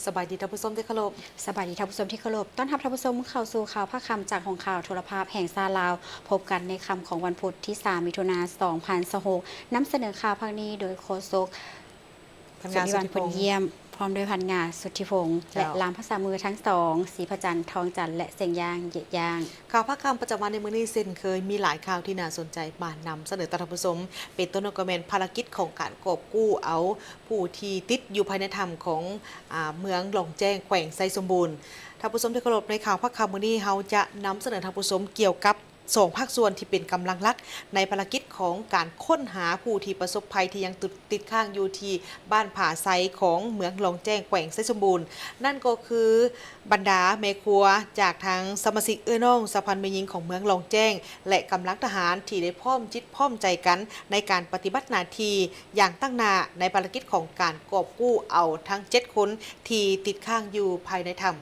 ສະບາຍດີທ່ານຜູ້ຊົມທີ່ເຄົາລົບ. ສະບາຍດີທ່ານຜູ້ຊົມທີ່ເຄົາລົບ. ຕ້ອນຮັບທ່ານຜູ້ຊົມເຂົ້າສູ່ຂ່າວພາກຄ່ຳຈາກຫ້ອງຂ່າວໂທລະພາບແຫ່ງຊາດລາວ. ພົບກັນໃນຄ່ຳຂອງວັນພຸດທີສາມ ມິຖຸນາ ສອງພັນຊາວຫົກ ນຳສະເໜີຂ່າວພາກນີ້ໂດຍໂຄສົກ ພັນງາ ສຸດທິວັນ ສຸດທິພົງ ພົນຢ້ຽມ ພ້ອມດ້ວຍພັນງາ ສຸດທິພົງ ເຈົ້າ ແລະ ລ່າມພາສາມືທັງສອງ ສີພະຈັນ ທອງຈັນ ແລະ ເສັງຢ່າງ ເຢຍະຢ່າງ. ຂ່າວພາກຄ່ຳປະຈຳວັນໃນມື້ນີ້ເຊັ່ນເຄີຍ ມີຫຼາຍຂ່າວທີ່ໜ້າສົນໃຈມານຳສະເໜີຕໍ່ທ່ານຜູ້ຊົມ, ເປັນຕົ້ນກໍແມ່ນພາລະກິດຂອງການກອບກູ້ເອົາຜູ້ທີ່ຕິດຢູ່ພາຍໃນຖ້ຳຂອງ ອາ ເມືອງລ່ອງແຈ້ງ ແຂວງໄຊສົມບູນ. ທ່ານຜູ້ຊົມທີ່ເຄົາລົບ, ໃນຂ່າວພາກຄ່ຳມື້ນີ້ ເຮົາຈະນຳສະເໜີທ່ານຜູ້ຊົມກ່ຽວກັບ ສອງພາກສ່ວນທີ່ເປັນກຳລັງຫຼັກໃນພາລະກິດຂອງການຄົ້ນຫາຜູ້ທີ່ປະສົບໄພທີ່ຍັງຕິດ ຕິດຄ້າງຢູ່ທີ່ບ້ານຜາໄຊຂອງເມືອງລ່ອງແຈ້ງ ແຂວງໄຊສົມບູນ, ນັ້ນກໍຄືບັນດາແມ່ຄົວຈາກທາງສະມາຊິກເອື້ອຍນ້ອງສະພັນແມ່ຍິງຂອງເມືອງລ່ອງແຈ້ງ ແລະ ກຳລັງທະຫານທີ່ໄດ້ພ້ອມຈິດພ້ອມໃຈກັນໃນການປະຕິບັດໜ້າທີ່ຢ່າງຕັ້ງໜ້າໃນພາລະກິດຂອງການກອບກູ້ເອົາທັງເຈັດຄົນທີ່ຕິດຄ້າງຢູ່ພາຍໃນຖ້ຳ.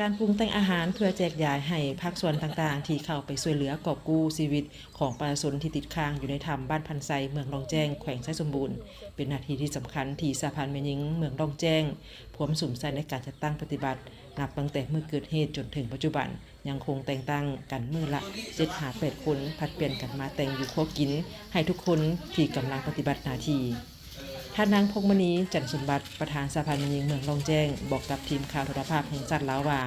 ການປຸງແຕ່ງອາຫານເພື່ອແຈກຢາຍໃຫ້ພາກສ່ວນຕ່າງໆ ທີ່ເຂົ້າໄປຊ່ວຍເຫຼືອກອບກູ້ຊີວິດຂອງປະຊາຊົນທີ່ຕິດຄ້າງຢູ່ໃນຖ້ຳບ້ານພັນໄຊ ເມືອງລ່ອງແຈ້ງ ແຂວງໄຊສົມບູນ ເປັນໜ້າທີ່ທີ່ສຳຄັນທີ່ສະຫະພັນແມ່ຍິງເມືອງລ່ອງແຈ້ງ ພວມສຸມໃສ່ໃນການຈັດຕັ້ງປະຕິບັດ ນັບຕັ້ງແຕ່ມື້ເກີດເຫດຈົນເຖິງປັດຈຸບັນ ຍັງຄົງແຕ່ງຕັ້ງກັນມື້ລະເຈັດຫາແປດຄົນ ຜັດປ່ຽນກັນມາແຕ່ງຢູ່ຄົວກິນໃຫ້ທຸກຄົນທີ່ກຳລັງປະຕິບັດໜ້າທີ່. ທ່ານນາງ ພົງມະນີ ຈັນສົມບັດ ປະທານສະຫະພັນແມ່ຍິງເມືອງລ່ອງແຈ້ງ ບອກກັບທີມຂ່າວໂທລະພາບແຫ່ງຊາດລາວວ່າ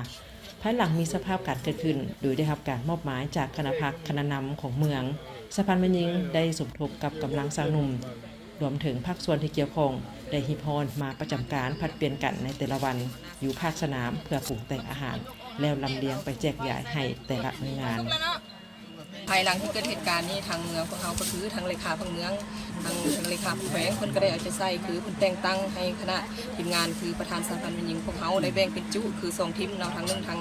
ພາຍຫຼັງມີສະພາບການເກີດຂຶ້ນ ໂດຍໄດ້ຮັບການມອບໝາຍຈາກຄະນະພັກຄະນະນຳຂອງເມືອງ, ສະຫະພັນແມ່ຍິງໄດ້ສົມທົບກັບກຳລັງຊາວໜຸ່ມ ລວມເຖິງພາກສ່ວນທີ່ກ່ຽວຂ້ອງ ໄດ້ຮີບຮ້ອນມາປະຈຳການຜັດປ່ຽນກັນໃນແຕ່ລະວັນ ຢູ່ພາກສະໜາມ ເພື່ອປຸງແຕ່ງອາຫານ ແລ້ວລຳລຽງໄປແຈກຢາຍໃຫ້ແຕ່ລະໜ່ວຍງານ. ພາຍຫຼັງທີ່ເກີດເຫດການນີ້ ທາງເມືອງພວກເຮົາກໍຄືທາງເລຂາພັກເມືອງ ທາງ ທາງເລຂາແຂວງ ເພິ່ນກໍໄດ້ເອົາໃຈໃສ່ ຄືເພິ່ນແຕ່ງຕັ້ງໃຫ້ຄະນະທີມງານ ຄືປະທານສະຫະພັນແມ່ຍິງພວກເຮົາໄດ້ແບ່ງເປັນຈຸ ຄືສອງທີມເນາະ, ທາງໜຶ່ງທາງ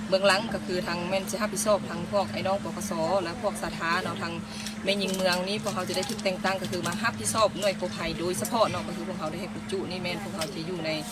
ເບື້ອງຫຼັງ ກໍຄືທາງແມ່ນຊິຮັບຜິດຊອບທາງພວກອ້າຍນ້ອງ ປກສ ແລະ ພວກສາທາເນາະ, ທາງແມ່ຍິງເມືອງນີ້ ພວກເຮົາຈະໄດ້ຖືກແຕ່ງຕັ້ງ ກໍຄືມາຮັບຜິດຊອບໜ່ວຍກູ້ໄພໂດຍສະເພາະເນາະ, ກໍຄືພວກເຮົາໄດ້ເຮັດເປັນຈຸນີ້ ແມ່ນພວກເຮົາຈະຢູ່ໃນ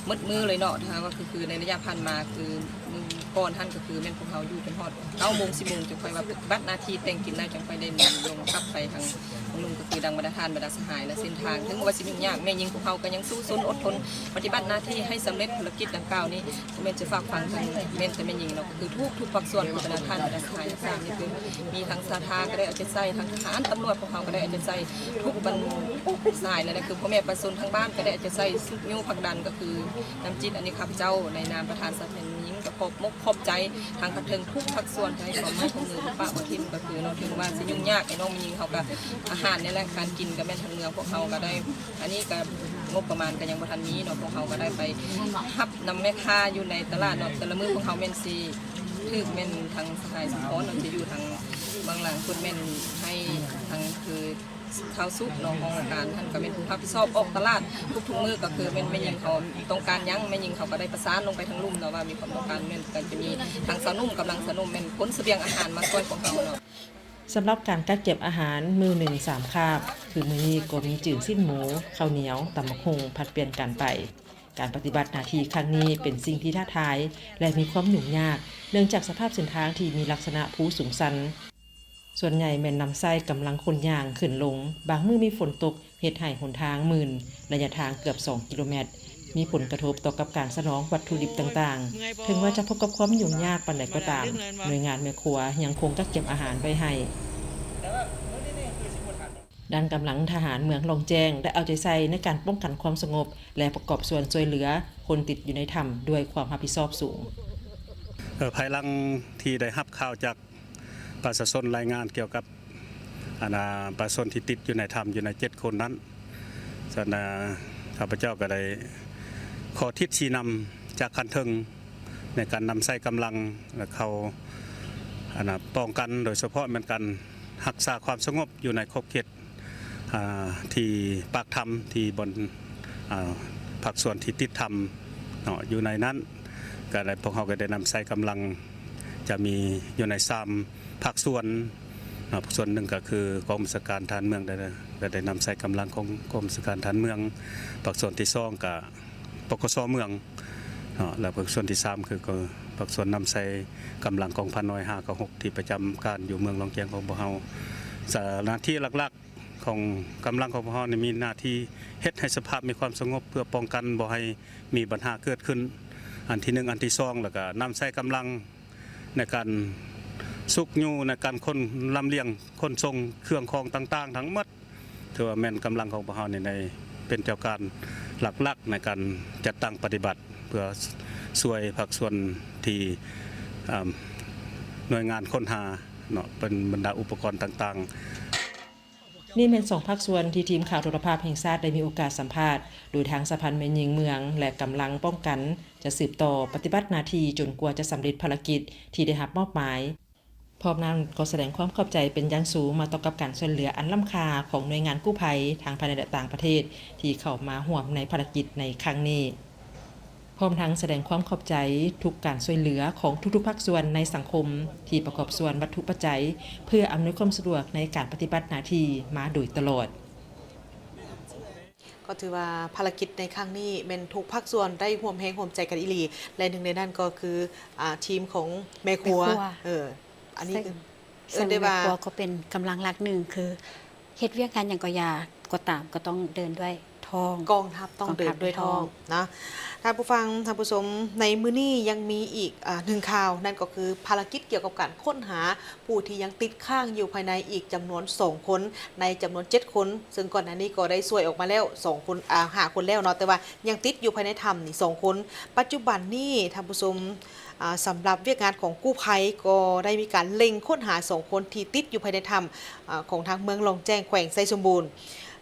ໝົດມື້ເລີຍເນາະ. ຖ້າວ່າ ຄື ຄືໃນໄລຍະຜ່ານມາ ຄື ມື້ກ່ອນຫັ້ນກໍຄືແມ່ນພວກເຮົາຢູ່ຈົນຮອດເກົ້າໂມງ ສິບໂມງ ຈັ່ງຄ່ອຍວ່າປະຕິບັດໜ້າທີ່ແຕ່ງກິນແລ້ວ ຈັ່ງຄ່ອຍໄດ້ລົງກັບໄປທາງ ທາງລຸ່ມ ກໍຄືດັ່ງບັນດາທ່ານບັນດາສະຫາຍລະເສັ້ນທາງ ເຖິງວ່າຊິຫຍຸ້ງຍາກ ແມ່ຍິງພວກເຮົາກໍຍັງສູ້ຊົນອົດທົນປະຕິບັດໜ້າທີ່ໃຫ້ສຳເລັດພາລະກິດດັ່ງກ່າວນີ້. ບໍ່ແມ່ນຈະຝາກຝັງທາງແມ່ນແຕ່ແມ່ຍິງເນາະ ກໍຄືທຸກໆພາກສ່ວນ ຄືບັນດາທ່ານບັນດາສະຫາຍ ສາມນີ້ ຄືມີທັງສາທາກໍໄດ້ເອົາໃຈໃສ່ ທັງທະຫານຕຳຫຼວດ ພວກເຮົາກໍໄດ້ເອົາໃຈໃສ່ທຸກບັນສາຍ ແລະ ຄືພໍ່ແມ່ປະຊາຊົນທາງບ້ານກໍໄດ້ເອົາໃຈໃສ່ຊຸກຍູ້ຜັກດັນ ກໍຄືນຳຈິດອັນນີ້ ຂ້າພະເຈົ້າໃນນາມປະທານສະຫະພັນແມ່ຍິງ ກໍຂອບມຸກຂອບໃຈທາງຂັ້ນເທິງທຸກພາກສ່ວນທີ່ໃຫ້ຄວາມຮ່ວມມື ບໍ່ປະບໍ່ຖິ້ມ ກໍຄືເນາະ ເຖິງວ່າຊິຫຍຸ້ງຍາກ ໄອ້ນ້ອງແມ່ຍິງເຮົາກໍ ອາຫານນີ້ແຫຼະ ການກິນກໍແມ່ນທາງເມືອງພວກເຮົາກໍໄດ້ ອັນນີ້ກໍງົບປະມານກໍຍັງບໍ່ທັນມີເນາະ ພວກເຮົາກໍໄດ້ໄປຮັບນຳແມ່ຄ້າຢູ່ໃນຕະຫຼາດເນາະ ແຕ່ລະມື້ພວກເຮົາແມ່ນຊິຖືກ ແມ່ນທາງສະຫາຍສົມພອນເນາະ ທີ່ຢູ່ທາງເບື້ອງຫຼັງ ເພິ່ນແມ່ນໃຫ້ທາງ ຄື ທ້າວສຸກເນາະ ຫ້ອງການຫັ້ນກໍແມ່ນຜູ້ຮັບຜິດຊອບອອກຕະຫຼາດທຸກໆມື້ ກໍຄືແມ່ນແມ່ຍິງເຂົາຕ້ອງການຫຍັງ ແມ່ຍິງເຂົາກໍໄດ້ປະສານລົງໄປທາງລຸ່ມເນາະ ວ່າມີຄວາມຕ້ອງການ ແມ່ນກໍຈະມີທາງຊາວໜຸ່ມ ກຳລັງຊາວໜຸ່ມ ແມ່ນຂົນສະບຽງອາຫານມາຊ່ວຍພວກເຮົາເນາະ. ສຳລັບການກັກເກັບອາຫານມື້ໜຶ່ງສາມຄາບ ຄືມື້ນີ້ກໍມີຈືນຊີ້ນໝູ, ເຂົ້າໜຽວ, ຕຳບັກຫຸ່ງ ຜັດປ່ຽນກັນໄປ. ການປະຕິບັດໜ້າທີ່ຄັ້ງນີ້ເປັນສິ່ງທີ່ທ້າທາຍ ແລະ ມີຄວາມຫຍຸ້ງຍາກ ເນື່ອງຈາກສະພາບເສັ້ນທາງທີ່ມີລັກສະນະພູສູງຊັນ. ສ່ວນໃຫຍ່ແມ່ນນຳໃຊ້ກຳລັງຄົນຍ່າງຂຶ້ນລົງ, ບາງມື້ມີຝົນຕົກເຮັດໃຫ້ຫົນທາງມື່ນ, ໄລຍະທາງເກືອບສອງກິໂລແມັດ, ມີຜົນກະທົບຕໍ່ກັບການສະໜອງວັດຖຸດິບຕ່າງໆ. ເຖິງວ່າຈະພົບກັບຄວາມຫຍຸ້ງຍາກປານໃດກໍຕາມ, ໜ່ວຍງານແມ່ຄົວຍັງຄົງກັກເກັບອາຫານໄວ້ໃຫ້. ດ້ານກຳລັງທະຫານເມືອງລ່ອງແຈ້ງ ໄດ້ເອົາໃຈໃສ່ໃນການປ້ອງກັນຄວາມສະຫງົບ ແລະ ປະກອບສ່ວນຊ່ວຍເຫຼືອຄົນຕິດຢູ່ໃນຖ້ຳດ້ວຍຄວາມຮັບຜິດຊອບສູງ. ເອີ ພາຍຫຼັງທີ່ໄດ້ຮັບຂ່າວຈາກ ປະຊາຊົນລາຍງານກ່ຽວກັບ ອັນ ອາ ປະຊາຊົນທີ່ຕິດຢູ່ໃນຖ້ຳຢູ່ໃນເຈັດຄົນນັ້ນ, ສະນັ້ນ ອາ ຂ້າພະເຈົ້າກໍໄດ້ຂໍທິດຊີ້ນຳຈາກຂັ້ນເທິງໃນການນຳໃຊ້ກຳລັງ ແລະ ເຂົ້າ ອັນ ອາ ປ້ອງກັນ ໂດຍສະເພາະແມ່ນການຮັກສາຄວາມສະຫງົບຢູ່ໃນຂອບເຂດ ອາ ທີ່ປາກຖ້ຳ ທີ່ບ່ອນ ອາ ພາກສ່ວນທີ່ຕິດຖ້ຳເນາະ ຢູ່ໃນນັ້ນ ກໍໄດ້ ພວກເຮົາກໍໄດ້ນຳໃຊ້ກຳລັງ ຈະມີຢູ່ໃນສາມພາກສ່ວນເນາະ, ພາກສ່ວນໜຶ່ງກໍຄືກອງບັນຊາການທະຫານເມືອງ ໄດ້ ກໍໄດ້ນຳໃຊ້ກຳລັງຂອງກອງບັນຊາການທະຫານເມືອງ, ພາກສ່ວນທີສອງກໍ ປກສ ເມືອງເນາະ ແລະ ພາກສ່ວນທີສາມຄື ກໍພາກສ່ວນນຳໃຊ້ກຳລັງກອງພັນໜ່ວຍຫ້າເກົ້າຫົກ ທີ່ປະຈຳການຢູ່ເມືອງລ່ອງແຈ້ງຂອງພວກເຮົາ. ສະ ໜ້າທີ່ຫຼັກໆ ຂອງກຳລັງຂອງພວກເຮົານີ້ມີໜ້າທີ່ເຮັດໃຫ້ສະພາບມີຄວາມສະຫງົບ ເພື່ອປ້ອງກັນບໍ່ໃຫ້ມີບັນຫາເກີດຂຶ້ນ ອັນທີໜຶ່ງ. ອັນທີສອງ ແລ້ວກໍນຳໃຊ້ກຳລັງໃນການຊຸກຍູ້ ໃນການຂົນລຳລຽງ ຂົນສົ່ງເຄື່ອງຂອງຕ່າງໆທັງໝົດ ຖືວ່າແມ່ນກຳລັງຂອງພວກເຮົານີ້ໄດ້ເປັນເຈົ້າການຫຼັກໆໃນການຈັດຕັ້ງປະຕິບັດ ເພື່ອຊ່ວຍພາກສ່ວນທີ່ ເອີ່ມ ໜ່ວຍງານຄົ້ນຫາເນາະ ເປັນບັນດາອຸປະກອນຕ່າງໆ. ນີ້ແມ່ນສອງພາກສ່ວນທີ່ທີມຂ່າວໂທລະພາບແຫ່ງຊາດໄດ້ມີໂອກາດສຳພາດ, ໂດຍທາງສະຫະພັນແມ່ຍິງເມືອງ ແລະ ກຳລັງປ້ອງກັນ ຈະສືບຕໍ່ປະຕິບັດໜ້າທີ່ຈົນກວ່າຈະສຳເລັດພາລະກິດທີ່ໄດ້ຮັບມອບໝາຍ. ພ້ອມນັ້ນກໍສະແດງຄວາມຂອບໃຈເປັນຢ່າງສູງມາຕໍ່ກັບການຊ່ວຍເຫຼືອອັນລ້ຳຄ່າຂອງໜ່ວຍງານກູ້ໄພທັງພາຍໃນ ແລະ ຕ່າງປະເທດ ທີ່ເຂົ້າມາຮ່ວມໃນພາລະກິດໃນຄັ້ງນີ້. ພ້ອມທັງສະແດງຄວາມຂອບໃຈທຸກການຊ່ວຍເຫຼືອຂອງທຸກໆພາກສ່ວນໃນສັງຄົມ ທີ່ປະກອບສ່ວນວັດຖຸປັດໄຈ ເພື່ອອຳນວຍຄວາມສະດວກໃນການປະຕິບັດໜ້າທີ່ມາໂດຍຕະຫຼອດ. ກໍຖືວ່າພາລະກິດໃນຄັ້ງນີ້ແມ່ນທຸກພາກສ່ວນໄດ້ຮ່ວມແຮງຮ່ວມໃຈກັນອີ່ຫຼີ ແລະ ໜຶ່ງໃນນັ້ນກໍຄື ອ່າ ທີມຂອງແມ່ຄົວ ແມ່ຄົວ ເອີ ອັນນີ້ ເຊິ່ງ ເອີ້ນໄດ້ວ່າ ເຊິ່ງແມ່ຄົວກໍເປັນກຳລັງຫຼັກໜຶ່ງ ຄືເຮັດວຽກງານຫຍັງກໍຢ່າ ກໍຕາມ ກໍຕ້ອງເດີນດ້ວຍທ້ອງ ກອງທັບຕ້ອງເດີນດ້ວຍທ້ອງ ກອງທັບດ້ວຍທ້ອງ ນະ. ທ່ານຜູ້ຟັງ ທ່ານຜູ້ຊົມ ໃນມື້ນີ້ຍັງມີອີກ ອ່າ ໜຶ່ງຂ່າວ ນັ້ນກໍຄືພາລະກິດກ່ຽວກັບການຄົ້ນຫາ ຜູ້ທີ່ຍັງຕິດຄ້າງຢູ່ພາຍໃນອີກຈຳນວນສອງຄົນ ໃນຈຳນວນເຈັດຄົນ ເຊິ່ງກ່ອນໜ້ານີ້ກໍໄດ້ຊ່ວຍອອກມາແລ້ວສອງຄົນ ອ່າ ຫ້າຄົນແລ້ວເນາະ ແຕ່ວ່າຍັງຕິດຢູ່ພາຍໃນຖ້ຳນີ້ສອງຄົນ. ປັດຈຸບັນນີ້ທ່ານຜູ້ຊົມ ອ່າ ສຳລັບວຽກງານຂອງກູ້ໄພກໍໄດ້ມີການເລັ່ງຄົ້ນຫາສອງຄົນທີ່ຕິດຢູ່ພາຍໃນຖ້ຳ ອ່າ ຂອງທາງເມືອງລ່ອງແຈ້ງ ແຂວງໄຊສົມບູນ.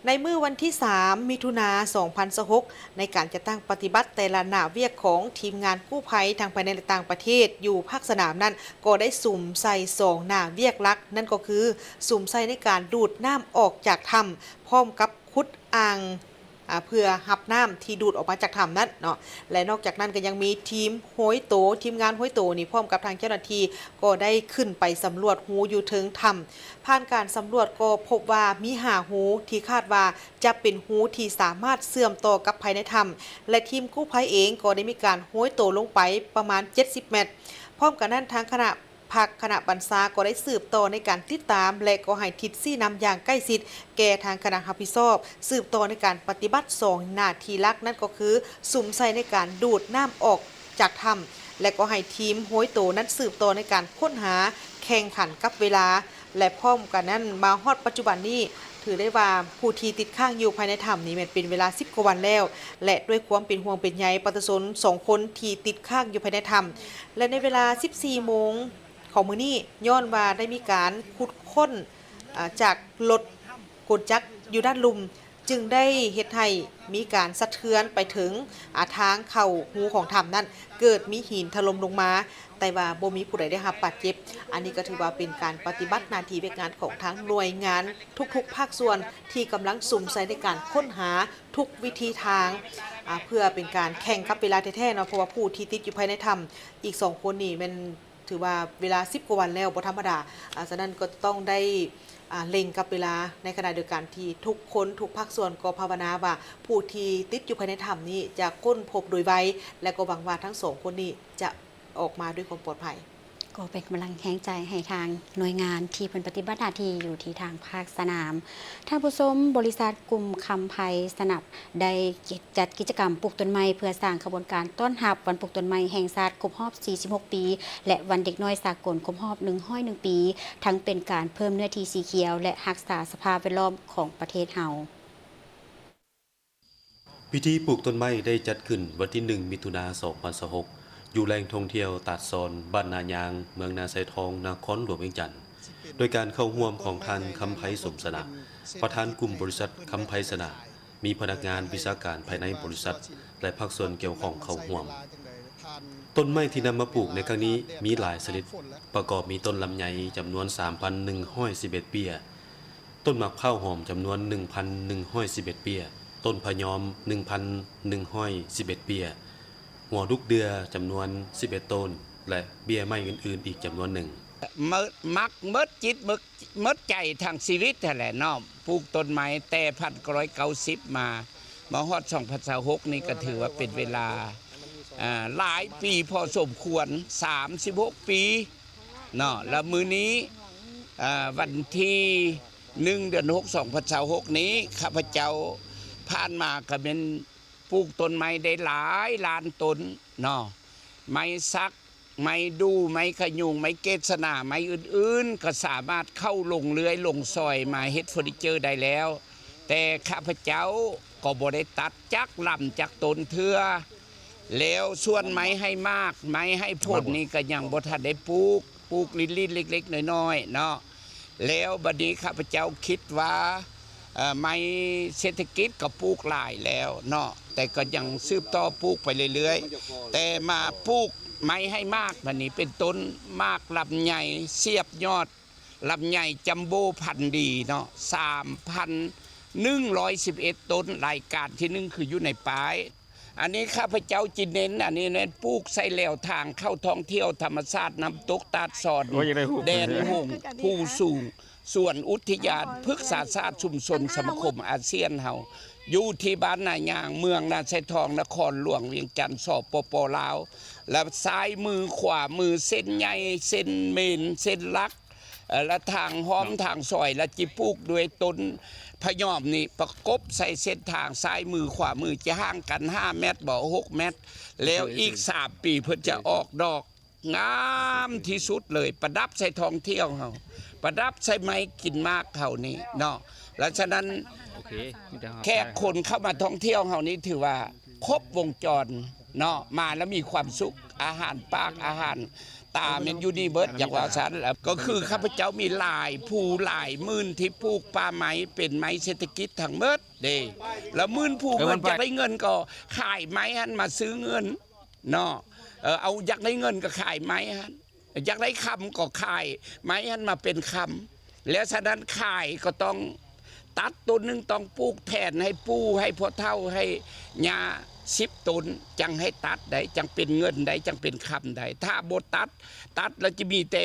ໃນມື້ວັນທີສາມ ມິຖຸນາ ສອງພັນຊາວຫົກ ໃນການຈັດຕັ້ງປະຕິບັດແຕ່ລະໜ້າວຽກຂອງທີມງານກູ້ໄພທັງພາຍໃນ ແລະ ຕ່າງປະເທດຢູ່ພາກສະໜາມນັ້ນ ກໍໄດ້ສຸມໃສ່ສອງໜ້າວຽກຫຼັກ ນັ້ນກໍຄືສຸມໃສ່ໃນການດູດນ້ຳອອກຈາກຖ້ຳ ພ້ອມກັບຂຸດອ່າງ ອ່າ ເພື່ອຮັບນ້ຳທີ່ດູດອອກມາຈາກຖ້ຳນັ້ນເນາະ ແລະ ນອກຈາກນັ້ນກໍຍັງມີທີມໂຮຍໂຕ ທີມງານໂຮຍໂຕນີ້ ພ້ອມກັບທາງເຈົ້າໜ້າທີ່ກໍໄດ້ຂຶ້ນໄປສຳຫຼວດຮູຢູ່ເທິງຖ້ຳ. ຜ່ານການສຳຫຼວດກໍພົບວ່າມີຫ້າຮູທີ່ຄາດວ່າຈະເປັນຮູທີ່ສາມາດເຊື່ອມຕໍ່ກັບພາຍໃນຖ້ຳ ແລະ ທີມກູ້ໄພເອງກໍໄດ້ມີການໂຮຍໂຕລົງໄປປະມານເຈັດສິບແມັດ. ພ້ອມກັນນັ້ນ ທາງຄະນະພັກ ຄະນະບັນຊາກໍໄດ້ສືບຕໍ່ໃນການຕິດຕາມ ແລະ ກໍໃຫ້ທິດຊີ້ນຳຢ່າງໃກ້ຊິດແກ່ທາງຄະນະຮັບຜິດຊອບ ສືບຕໍ່ໃນການປະຕິບັດສອງໜ້າທີ່ຫຼັກ ນັ້ນກໍຄືສຸມໃສ່ໃນການດູດນ້ຳອອກຈາກຖ້ຳ ແລະ ກໍໃຫ້ທີມໂຮຍໂຕນັ້ນສືບຕໍ່ໃນການຄົ້ນຫາແຂ່ງຂັນກັບເວລາ. ແລະ ພ້ອມກັນນັ້ນ ມາຮອດປັດຈຸບັນນີ້ ຖືໄດ້ວ່າຜູ້ທີ່ຕິດຄ້າງຢູ່ພາຍໃນຖ້ຳນີ້ແມ່ນເປັນເວລາສິບກວ່າວັນແລ້ວ ແລະ ດ້ວຍຄວາມເປັນຫ່ວງເປັນໃຍປະຊາຊົນສອງຄົນທີ່ຕິດຄ້າງຢູ່ພາຍໃນຖ້ຳ ແລະ ໃນເວລາສິບສີ່ໂມງຂອງມື້ນີ້ ຍ້ອນວ່າໄດ້ມີການຂຸດຄົ້ນ ອາ ຈາກລົດກົນຈັກຢູ່ດ້ານລຸ່ມ ຈຶ່ງໄດ້ເຮັດໃຫ້ມີການສະເທືອນໄປເຖິງ ອາ ທາງເຂົ້າຮູຂອງຖ້ຳນັ້ນ ເກີດມີຫີນຖະຫຼົ່ມລົງມາ ແຕ່ວ່າບໍ່ມີຜູ້ໃດໄດ້ຮັບບາດເຈັບ. ອັນນີ້ກໍຖືວ່າເປັນການປະຕິບັດໜ້າທີ່ວຽກງານຂອງທາງໜ່ວຍງານທຸກໆພາກສ່ວນ ທີ່ກຳລັງສຸມໃສ່ໃນການຄົ້ນຫາທຸກວິທີທາງ ອາ ເພື່ອເປັນການແຂ່ງກັບເວລາແທ້ໆເນາະ ເພາະວ່າຜູ້ທີ່ຕິດຢູ່ພາຍໃນຖ້ຳອີກສອງຄົນນີ້ແມ່ນ ຖືວ່າເວລາສິບກວ່າວັນແລ້ວ ບໍ່ທຳມະດາ. ອາ ສະນັ້ນກໍຕ້ອງໄດ້ ອາ ເລັ່ງກັບເວລາ ໃນຂະນະດຽວກັນທີ່ທຸກຄົນ ທຸກພາກສ່ວນກໍພາວະນາວ່າ ຜູ້ທີ່ຕິດຢູ່ພາຍໃນຖ້ຳນີ້ຈະຄົ້ນພົບໂດຍໄວ ແລະ ກໍຫວັງວ່າທັງສອງຄົນນີ້ຈະອອກມາດ້ວຍຄວາມປອດໄພ. ກໍເປັນກຳລັງແຮງໃຈໃຫ້ທາງໜ່ວຍງານທີ່ເພິ່ນປະຕິບັດໜ້າທີ່ຢູ່ທີ່ທາງພາກສະໜາມ. ທ່ານຜູ້ຊົມ, ບໍລິສັດກຸ່ມຄຳໄພສະໜັບ ໄດ້ຈັດກິດຈະກຳປູກຕົ້ນໄມ້ເພື່ອສ້າງຂະບວນການຕ້ອນຮັບວັນປູກຕົ້ນໄມ້ແຫ່ງຊາດຄົບຮອບສີ່ສິບຫົກປີ ແລະ ວັນເດັກນ້ອຍສາກົນຄົບຮອບໜຶ່ງຮ້ອຍໜຶ່ງປີ, ທັງເປັນການເພີ່ມເນື້ອທີ່ສີຂຽວ ແລະ ຮັກສາສະພາບແວດລ້ອມຂອງປະເທດເຮົາ. ພິທີປູກຕົ້ນໄມ້ໄດ້ຈັດຂຶ້ນວັນທີໜຶ່ງ ມິຖຸນາ ສອງພັນຊາວຫົກ ຢູ່ແຫຼ່ງທ່ອງທ່ຽວຕາດຊອນ ບ້ານນາຍາງ ເມືອງນາຊາຍທອງ ນະຄອນຫຼວງວຽງຈັນ ໂດຍການເຂົ້າຮ່ວມຂອງທ່ານ ຄຳໄພ ສົມຊະນະ ປະທານກຸ່ມບໍລິສັດຄຳໄພຊະນະ, ມີພະນັກງານວິຊາການພາຍໃນບໍລິສັດ ແລະ ພາກສ່ວນກ່ຽວຂ້ອງເຂົ້າຮ່ວມ. ຕົ້ນໄມ້ທີ່ນຳມາປູກໃນຄັ້ງນີ້ມີຫຼາຍຊະນິດ, ປະກອບມີຕົ້ນລຳໄຍຈຳນວນສາມພັນໜຶ່ງຮ້ອຍສິບເອັດເບ້ຍ, ຕົ້ນໝາກພ້າວຫອມຈຳນວນໜຶ່ງພັນໜຶ່ງຮ້ອຍສິບເອັດເບ້ຍ, ຕົ້ນພະຍອມໜຶ່ງພັນໜຶ່ງຮ້ອຍສິບເອັດເບ້ຍ, ຫົວລູກເດື່ອຈຳນວນສິບເອັດຕົ້ນ ແລະ ເບ້ຍໄມ້ອື່ນໆອີກຈຳນວນໜຶ່ງ. ມັກໝົດຈິດໝົດ ໝົດໃຈທັງຊີວິດຫັ້ນແຫຼະເນາະ ປູກຕົ້ນໄມ້ແຕ່ພັນເກົ້າຮ້ອຍເກົ້າສິບມາ ມາຮອດສອງພັນຊາວຫົກນີ້ກໍຖືວ່າເປັນເວລາ ອ່າ ຫຼາຍປີພໍສົມຄວນ ສາມສິບຫົກປີເນາະ. ແລ້ວມື້ນີ້ ອ່າ ວັນທີ ໜຶ່ງ ເດືອນຫົກ ສອງພັນຊາວຫົກນີ້ ຂ້າພະເຈົ້າຜ່ານມາກໍແມ່ນ ປູກຕົ້ນໄມ້ໄດ້ຫຼາຍລ້ານຕົ້ນເນາະ, ໄມ້ສັກ, ໄມ້ດູ່, ໄມ້ຂະຍຸງ, ໄມ້ເກດສະໜາ, ໄມ້ອື່ນໆ ກໍສາມາດເຂົ້າລົງເລື່ອຍລົງຊອຍມາເຮັດເຟີນິເຈີໄດ້ແລ້ວ. ແຕ່ຂ້າພະເຈົ້າກໍບໍ່ໄດ້ຕັດຈັກລຳຈັກຕົ້ນເທື່ອ. ແລ້ວສ່ວນໄມ້ໃຫ້ໝາກ, ໄມ້ໃຫ້ຜົນນີ້ກໍຍັງບໍ່ທັນໄດ້ປູກ, ປູກລິ້ນໆ ເລັກໆ ນ້ອຍໆ ເນາະ. ແລ້ວບັດນີ້ຂ້າພະເຈົ້າຄິດວ່າ ເອີ ໄມ້ເສດຖະກິດກໍປູກຫຼາຍແລ້ວເນາະ, ແຕ່ກໍຍັງສືບຕໍ່ປູກໄປເລື້ອຍໆ. ແຕ່ມາປູກໄມ້ໃຫ້ໝາກບັດນີ້ ເປັນຕົ້ນໝາກລຳໄຍສຽບຍອດ, ລຳໄຍຈັມໂບ້ພັນດີເນາະ, ສາມພັນໜຶ່ງຮ້ອຍສິບເອັດຕົ້ນ, ລາຍການທີໜຶ່ງຄືຢູ່ໃນປ້າຍ. ອັນນີ້ຂ້າພະເຈົ້າຈິເນັ້ນ ອັນນີ້ແມ່ນປູກໃສ່ແລວທາງເຂົ້າທ່ອງທ່ຽວທຳມະຊາດນ້ຳຕົກຕາດຊອນ, ໂອ້ຍ ຢາກໄດ້ຮູບ ແດນຫົງ ພູສູງ, ສວນອຸທິຍານພຶກສາສາດຊຸມຊົນສະມາຄົມອາຊຽນເຮົາ, ຢູ່ທີ່ບ້ານນາຍາງ ເມືອງນາຊາຍທອງ ນະຄອນຫຼວງວຽງຈັນ ສປປ ລາວ. ແລະ ຊ້າຍມື ຂວາມື ເສັ້ນໃຫຍ່ ເສັ້ນເມນ ເສັ້ນຫຼັກ ເອີ ລະທາງຫ້ອມ ເນາະ ທາງຊອຍ ລະຈິປູກດ້ວຍຕົ້ນພະຍອມນີ້ປະກົບໃສ່ເສັ້ນທາງຊ້າຍມື ຂວາມື ຈະຫ່າງກັນຫ້າແມັດບໍ ຫົກແມັດ, ແລ້ວອີກສາມປີເພິ່ນຈະອອກດອກງາມທີ່ສຸດເລີຍ, ປະດັບໃສ່ທ່ອງທ່ຽວເຮົາ, ປະດັບໃສ່ໄມ້ກິນໝາກເຮົານີ້ເນາະ. ລະສະນັ້ນ ໂອເຄ ມີແຕ່ຮອດ ແຂກຄົນເຂົ້າມາທ່ອງທ່ຽວເຮົານີ້ຖືວ່າຄົບວົງຈອນເນາະ, ມາແລ້ວມີຄວາມສຸກ, ອາຫານປາກອາຫານ ຕາແມ່ນຢູ່ນີ້ເບິດ ຢາກວ່າຊັ້ນ. ແລ້ວກໍຄືຂ້າພະເຈົ້າມີຫຼາຍຜູ້ຫຼາຍໝື່ນທີ່ປູກປ່າໄມ້ເປັນໄມ້ເສດຖະກິດທັງໝົດເດ້. ແລ້ວໝື່ນຜູ້ ເອີ ເງິນ ຢາກໄດ້ເງິນກໍຂາຍໄມ້ຫັ້ນມາຊື້ເງິນເນາະ, ເອີ ເອົາ ຢາກໄດ້ເງິນກໍຂາຍໄມ້ຫັ້ນ, ຢາກໄດ້ຄຳກໍຂາຍໄມ້ຫັ້ນມາເປັນຄຳ. ແລ້ວສະນັ້ນຂາຍກໍຕ້ອງ ຕັດຕົ້ນໜຶ່ງຕ້ອງປູກແທນໃຫ້ປູ່ ໃຫ້ພໍ່ເຖົ້າ ໃຫ້ຍ່າສິບຕົ້ນ ຈັ່ງໃຫ້ຕັດໄດ້ ຈັ່ງເປັນເງິນໄດ້ ຈັ່ງເປັນຄຳໄດ້. ຖ້າບໍ່ຕັດ ຕັດແລ້ວຈະມີແຕ່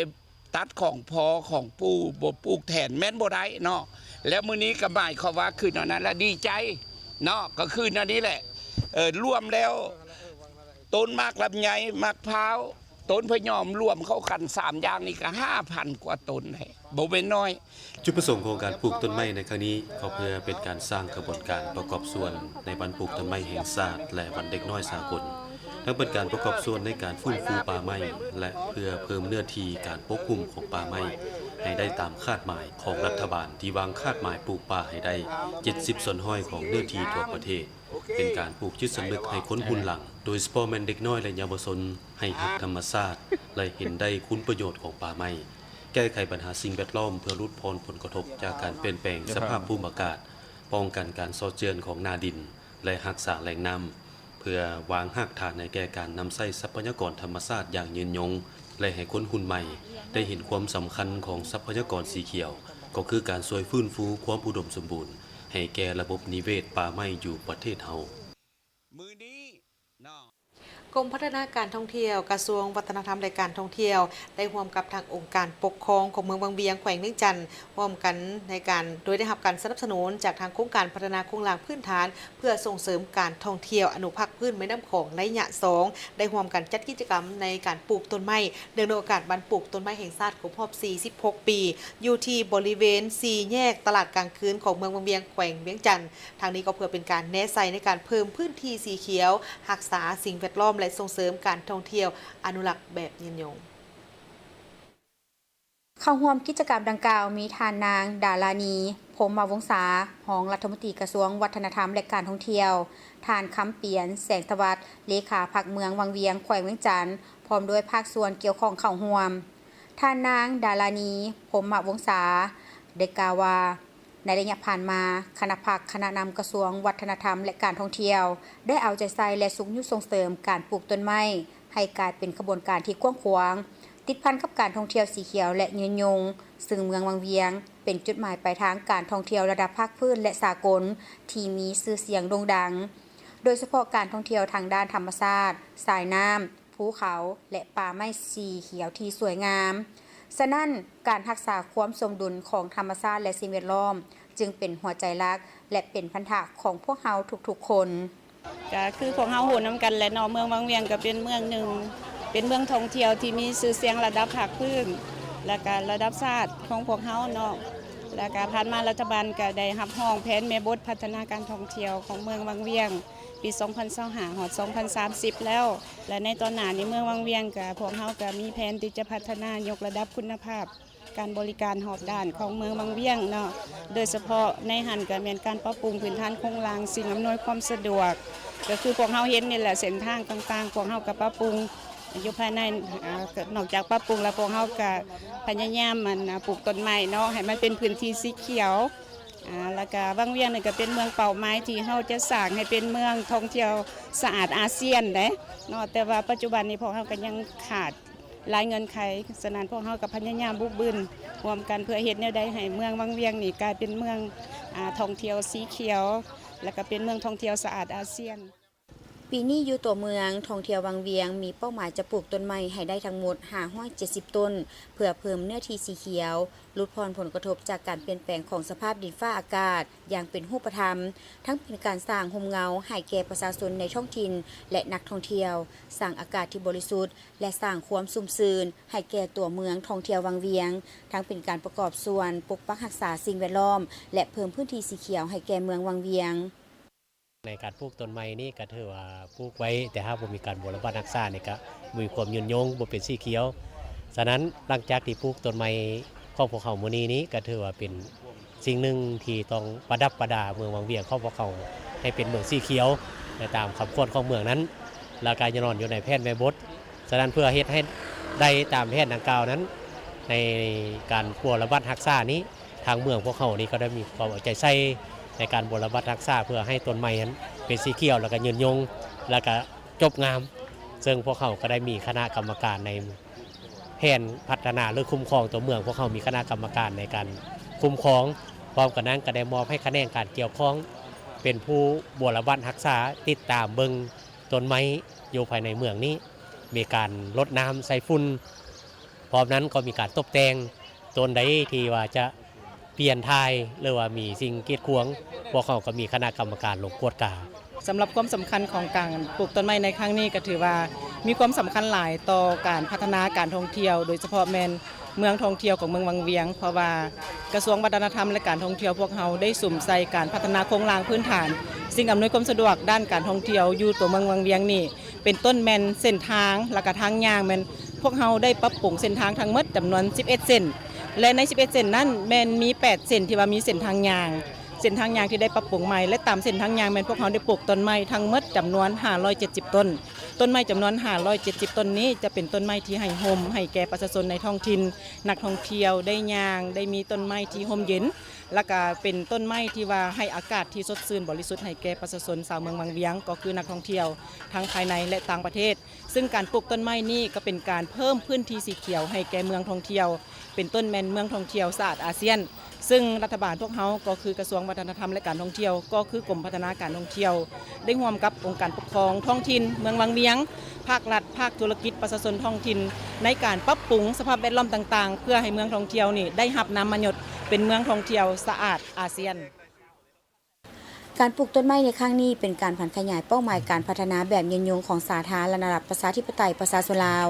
ຕັດຂອງພໍ່ຂອງປູ່ ບໍ່ປູກແທນ ແມ່ນບໍ່ໄດ້ເນາະ. ແລ້ວມື້ນີ້ກໍໝາຍຄວາມວ່າຄືແນວນັ້ນລະ ດີໃຈເນາະ, ກໍຄືແນວນີ້ແຫຼະ. ເອີ ລວມແລ້ວ ຕົ້ນໝາກລຳໄຍ ໝາກພ້າວ ຕົ້ນພະຍອມ ລວມເຂົ້າກັນສາມຢ່າງນີ້ກໍຫ້າພັນກວ່າຕົ້ນແຫຼະ ບໍ່ແມ່ນນ້ອຍ. ຈຸດປະສົງຂອງການປູກຕົ້ນໄມ້ໃນຄັ້ງນີ້ ກໍເພື່ອເປັນການສ້າງຂະບວນການປະກອບສ່ວນໃນວັນປູກຕົ້ນໄມ້ແຫ່ງຊາດ ແລະ ວັນເດັກນ້ອຍສາກົນ, ທັງເປັນການປະກອບສ່ວນໃນການຟື້ນຟູປ່າໄມ້ ແລະ ເພື່ອເພີ່ມເນື້ອທີ່ການປົກຫຸ້ມຂອງປ່າໄມ້ໃຫ້ໄດ້ຕາມຄາດໝາຍຂອງລັດຖະບານ ທີ່ວາງຄາດໝາຍປູກປ່າໃຫ້ໄດ້ເຈັດສິບສ່ວນຮ້ອຍຂອງເນື້ອທີ່ທົ່ວປະເທດ. ເປັນການປູກຈິດສຳນຶກໃຫ້ຄົນຮຸ່ນຫຼັງ, ໂດຍສະເພາະແມ່ນເດັກນ້ອຍ ແລະ ເຍົາວະຊົນ ໃຫ້ຮັກທຳມະຊາດ ແລະ ເຫັນໄດ້ຄຸນປະໂຫຍດຂອງປ່າໄມ້, ແກ້ໄຂບັນຫາສິ່ງແວດລ້ອມເພື່ອຫຼຸດຜ່ອນຜົນກະທົບຈາກການປ່ຽນແປງສະພາບພູມອາກາດ, ປ້ອງກັນການຊອກເຈື່ອນຂອງໜ້າດິນ ແລະ ຮັກສາແຫຼ່ງນ້ຳ, ເພື່ອວາງຮາກຖານໃຫ້ແກ່ການນຳໃຊ້ຊັບພະຍາກອນທຳມະຊາດຢ່າງຍືນຍົງ ແລະ ໃຫ້ຄົນຮຸ່ນໃໝ່ໄດ້ເຫັນຄວາມສຳຄັນຂອງຊັບພະຍາກອນສີຂຽວ, ກໍຄືການຊ່ວຍຟື້ນຟູຄວາມອຸດົມສົມບູນ ໃຫ້ແກ່ລະບົບນິເວດປ່າໄມ້ຢູ່ປະເທດເຮົາ. ມື້ນີ້ເນາະ ກົມພັດທະນາການທ່ອງທ່ຽວ ກະຊວງວັດທະນະທຳ ແລະ ການທ່ອງທ່ຽວ ໄດ້ຮ່ວມກັບທາງອົງການປົກຄອງຂອງເມືອງວັງວຽງ ແຂວງວຽງຈັນ ຮ່ວມກັນໃນການ ໂດຍໄດ້ຮັບການສະໜັບສະໜູນຈາກທາງໂຄງການພັດທະນາໂຄງລ່າງພື້ນຖານ ເພື່ອສົ່ງເສີມການທ່ອງທ່ຽວອະນຸພາກພື້ນແມ່ນ້ຳຂອງໄລຍະສອງ ໄດ້ຮ່ວມກັນຈັດກິດຈະກຳໃນການປູກຕົ້ນໄມ້ ເນື່ອງໃນໂອກາດວັນປູກຕົ້ນໄມ້ແຫ່ງຊາດຄົບຮອບສີ່ສິບຫົກປີ ຢູ່ທີ່ບໍລິເວນສີ່ແຍກຕະຫຼາດກາງຄືນຂອງເມືອງວັງວຽງ ແຂວງວຽງຈັນ. ທາງນີ້ກໍເພື່ອເປັນການແນໃສ່ໃນການເພີ່ມພື້ນທີ່ສີຂຽວ, ຮັກສາສິ່ງແວດລ້ອມ ແລະ ສົ່ງເສີມການທ່ອງທ່ຽວອະນຸລັກແບບຍືນຍົງ. ເຂົ້າຮ່ວມກິດຈະກຳດັ່ງກ່າວມີທ່ານນາງ ດາລານີ ພົມມະວົງສາ ຮອງລັດຖະມົນຕີກະຊວງວັດທະນະທຳ ແລະ ການທ່ອງທ່ຽວ, ທ່ານ ຄຳປຽນ ແສງສະຫວັດ ເລຂາພັກເມືອງວັງວຽງ ແຂວງວຽງຈັນ ພ້ອມດ້ວຍພາກສ່ວນກ່ຽວຂ້ອງເຂົ້າຮ່ວມ. ທ່ານນາງ ດາລານີ ພົມມະວົງສາ ໄດ້ກ່າວວ່າ ໃນໄລຍະຜ່ານມາ, ຄະນະພັກຄະນະນຳກະຊວງວັດທະນະທຳ ແລະ ການທ່ອງທ່ຽວ ໄດ້ເອົາໃຈໃສ່ ແລະ ຊຸກຍູ້ສົ່ງເສີມການປູກຕົ້ນໄມ້ ໃຫ້ກາຍເປັນຂະບວນການທີ່ກວ້າງຂວາງ, ຕິດພັນກັບການທ່ອງທ່ຽວສີຂຽວ ແລະ ຍືນຍົງ, ຊຶ່ງເມືອງວັງວຽງ ເປັນຈຸດໝາຍປາຍທາງການທ່ອງທ່ຽວລະດັບພາກພື້ນ ແລະ ສາກົນ ທີ່ມີຊື່ສຽງໂດ່ງດັງ, ໂດຍສະເພາະການທ່ອງທ່ຽວທາງດ້ານທຳມະຊາດ, ສາຍນ້ຳ, ພູເຂົາ ແລະ ປ່າໄມ້ສີຂຽວທີ່ສວຍງາມ. ສະນັ້ນ, ການຮັກສາຄວາມສົມດຸນຂອງທຳມະຊາດ ແລະ ສິ່ງແວດລ້ອມ ຈຶ່ງເປັນຫົວໃຈຫຼັກ ແລະ ເປັນພັນທະຂອງພວກເຮົາທຸກໆຄົນ. ກະຄືພວກເຮົາຮູ້ນຳກັນແຫຼະເນາະ, ເມືອງວັງວຽງກະເປັນເມືອງໜຶ່ງ, ເປັນເມືອງທ່ອງທ່ຽວທີ່ມີຊື່ສຽງລະດັບພາກພື້ນ ແລະ ກະລະດັບຊາດຂອງພວກເຮົາເນາະ. ແລ້ວກະຜ່ານມາລັດຖະບານກະໄດ້ຮັບຮອງແຜນແມ່ບົດພັດທະນາການທ່ອງທ່ຽວຂອງເມືອງວັງວຽງ ປີສອງພັນຊາວຫ້າ ຮອດສອງພັນສາມສິບແລ້ວ ແລະ ໃນຕອນໜ້ານີ້ເມືອງວັງວຽງກະ ພວກເຮົາກະມີແຜນທີ່ຈະພັດທະນາຍົກລະດັບຄຸນນະພາບການບໍລິການຮອບດ້ານຂອງເມືອງວັງວຽງເນາະ ໂດຍສະເພາະໃນຫັ້ນກະແມ່ນການປັບປຸງພື້ນຖານໂຄງລ່າງ ສິ່ງອຳນວຍຄວາມສະດວກ ກະຄືພວກເຮົາເຫັນນີ້ແຫຼະ ເສັ້ນທາງຕ່າງໆ ພວກເຮົາກະປັບປຸງ ຢູ່ພາຍໃນ ອາ ນອກຈາກປັບປຸງແລ້ວ ພວກເຮົາກະພະຍາຍາມ ອັນ ອາ ປູກຕົ້ນໄມ້ເນາະ ໃຫ້ມັນເປັນພື້ນທີ່ສີຂຽວ ອາ ແລ້ວກະວັງວຽງນີ້ກະເປັນເມືອງເປົ້າໝາຍທີ່ເຮົາຈະສ້າງໃຫ້ເປັນເມືອງທ່ອງທ່ຽວສະອາດອາຊຽນເດ້ເນາະ ແຕ່ວ່າປັດຈຸບັນນີ້ພວກເຮົາກະຍັງຂາດຫຼາຍເງື່ອນໄຂ ສະນັ້ນພວກເຮົາກະພະຍາຍາມບຸກບືນຮ່ວມກັນ ເພື່ອເຮັດແນວໃດໃຫ້ເມືອງວັງວຽງນີ້ກາຍເປັນເມືອງ ອາ ທ່ອງທ່ຽວສີຂຽວ ແລ້ວກະເປັນເມືອງທ່ອງທ່ຽວສະອາດອາຊຽນ. ປີນີ້ຢູ່ຕົວເມືອງທ່ອງທ່ຽວວັງວຽງ ມີເປົ້າໝາຍຈະປູກຕົ້ນໄມ້ໃຫ້ໄດ້ທັງໝົດຫ້າຮ້ອຍເຈັດສິບຕົ້ນ ເພື່ອເພີ່ມເນື້ອທີ່ສີຂຽວ, ຫຼຸດຜ່ອນຜົນກະທົບຈາກການປ່ຽນແປງຂອງສະພາບດິນຟ້າອາກາດຢ່າງເປັນຮູບປະທຳ, ທັງເປັນການສ້າງຮົ່ມເງົາໃຫ້ແກ່ປະຊາຊົນໃນທ້ອງຖິ່ນ ແລະ ນັກທ່ອງທ່ຽວ, ສ້າງອາກາດທີ່ບໍລິສຸດ ແລະ ສ້າງຄວາມຊຸ່ມຊື່ນໃຫ້ແກ່ຕົວເມືອງທ່ອງທ່ຽວວັງວຽງ, ທັງເປັນການປະກອບສ່ວນປົກປັກຮັກສາສິ່ງແວດລ້ອມ ແລະ ເພີ່ມພື້ນທີ່ສີຂຽວໃຫ້ແກ່ເມືອງວັງວຽງ. ໃນການປູກຕົ້ນໄມ້ນີ້ກະຖືວ່າປູກໄວ້ ແຕ່ຫາກບໍ່ມີການບົວລະບັດຮັກສານີ້ກະບໍ່ມີຄວາມຍືນຍົງ ບໍ່ເປັນສີຂຽວ. ສະນັ້ນຫຼັງຈາກທີ່ປູກຕົ້ນໄມ້ຂອງພວກເຮົາມື້ນີ້ນີ້ ກະຖືວ່າເປັນສິ່ງໜຶ່ງທີ່ຕ້ອງປະດັບປະດາເມືອງວັງວຽງຂອງພວກເຮົາ ໃຫ້ເປັນເມືອງສີຂຽວ ໃນຕາມຄຳຂວັນຂອງເມືອງນັ້ນ ແລ້ວກະນອນຢູ່ໃນແຜນແມ່ບົດ. ສະນັ້ນເພື່ອເຮັດໃຫ້ໄດ້ຕາມແຜນດັ່ງກ່າວນັ້ນ ໃນການບົວລະບັດຮັກສານີ້ ທາງເມືອງພວກເຮົານີ້ກໍໄດ້ມີຄວາມເອົາໃຈໃສ່ໃນການບົວລະບັດຮັກສາ ເພື່ອໃຫ້ຕົ້ນໄມ້ຫັ້ນເປັນສີຂຽວ ແລ້ວກະຍືນຍົງ ແລ້ວກະຈົບງາມ. ເຊິ່ງພວກເຮົາກໍໄດ້ມີຄະນະກຳມະການໃນແຜນພັດທະນາ ຫຼື ຄຸ້ມຄອງຕົວເມືອງ, ພວກເຮົາມີຄະນະກຳມະການໃນການຄຸ້ມຄອງ, ພ້ອມກັນນັ້ນກໍໄດ້ມອບໃຫ້ຂະແໜງການກ່ຽວຂ້ອງເປັນຜູ້ບົວລະບັດຮັກສາ, ຕິດຕາມເບິ່ງຕົ້ນໄມ້ຢູ່ພາຍໃນເມືອງນີ້, ມີການລົດນ້ຳໃສ່ຝຸ່ນ, ພ້ອມນັ້ນກໍມີການຕົບແຕ່ງ. ຕົ້ນໃດທີ່ວ່າຈະປ່ຽນຖ່າຍ ຫຼືວ່າມີສິ່ງກີດຂວາງ, ພວກເຮົາກໍມີຄະນະກຳມະການລົງກວດກາ. ສຳລັບຄວາມສຳຄັນຂອງການປູກຕົ້ນໄມ້ໃນຄັ້ງນີ້ ກໍຖືວ່າມີຄວາມສຳຄັນຫຼາຍຕໍ່ການພັດທະນາການທ່ອງທ່ຽວ, ໂດຍສະເພາະແມ່ນເມືອງທ່ອງທ່ຽວຂອງເມືອງວັງວຽງ, ເພາະວ່າກະຊວງວັດທະນະທຳ ແລະ ການທ່ອງທ່ຽວພວກເຮົາໄດ້ສຸມໃສ່ການພັດທະນາໂຄງລ່າງພື້ນຖານ, ສິ່ງອຳນວຍຄວາມສະດວກດ້ານການທ່ອງທ່ຽວຢູ່ຕົວເມືອງວັງວຽງນີ້ ເປັນຕົ້ນແມ່ນເສັ້ນທາງ ແລ້ວກະທາງຍ່າງ ແມ່ນພວກເຮົາໄດ້ປັບປຸງເສັ້ນທາງທັງໝົດຈຳນວນສິບເອັດເສັ້ນ ແລະ ໃນສິບເອັດເສັ້ນນັ້ນແມ່ນມີແປດເສັ້ນທີ່ວ່າມີເສັ້ນທາງຍ່າງ, ເສັ້ນທາງຍ່າງທີ່ໄດ້ປັບປຸງໃໝ່ ແລະ ຕາມເສັ້ນທາງຍ່າງແມ່ນພວກເຮົາໄດ້ປູກຕົ້ນໄມ້ທັງໝົດຈຳນວນຫ້າຮ້ອຍເຈັດສິບຕົ້ນ. ຕົ້ນໄມ້ຈຳນວນຫ້າຮ້ອຍເຈັດສິບຕົ້ນນີ້ຈະເປັນຕົ້ນໄມ້ທີ່ໃຫ້ຮົ່ມໃຫ້ແກ່ປະຊາຊົນໃນທ້ອງຖິ່ນ, ນັກທ່ອງທ່ຽວໄດ້ຍ່າງ ໄດ້ມີຕົ້ນໄມ້ທີ່ຮົ່ມເຢັນ ແລ້ວກະເປັນຕົ້ນໄມ້ທີ່ວ່າໃຫ້ອາກາດທີ່ສົດຊື່ນບໍລິສຸດໃຫ້ແກ່ປະຊາຊົນຊາວເມືອງວັງວຽງ ກໍຄືນັກທ່ອງທ່ຽວທັງພາຍໃນ ແລະ ຕ່າງປະເທດ. ຊຶ່ງການປູກຕົ້ນໄມ້ນີ້ກໍເປັນການເພີ່ມພື້ນທີ່ສີຂຽວໃຫ້ແກ່ເມືອງທ່ອງທ່ຽວ, ເປັນຕົ້ນແມ່ນເມືອງທ່ອງທ່ຽວສະອາດອາຊຽນ. ຊຶ່ງລັດຖະບານພວກເຮົາ ກໍຄືກະຊວງວັດທະນະທຳ ແລະ ການທ່ອງທ່ຽວ, ກໍຄືກົມພັດທະນາການທ່ອງທ່ຽວ ໄດ້ຮ່ວມກັບອົງການປົກຄອງທ້ອງຖິ່ນເມືອງວັງວຽງ, ພາກລັດ, ພາກທຸລະກິດ, ປະຊາຊົນທ້ອງຖິ່ນ ໃນການປັບປຸງສະພາບແວດລ້ອມຕ່າງໆ ເພື່ອໃຫ້ເມືອງທ່ອງທ່ຽວນີ້ໄດ້ຮັບນາມມະຍົດເປັນເມືອງທ່ອງທ່ຽວສະອາດອາຊຽນ. ການປູກຕົ້ນໄມ້ໃນຄັ້ງນີ້ເປັນການຜັນຂະຫຍາຍເປົ້າໝາຍການພັດທະນາແບບຍືນຍົງຂອງສາທາລະນະລັດປະຊາທິປະໄຕປະຊາຊົນລາວ,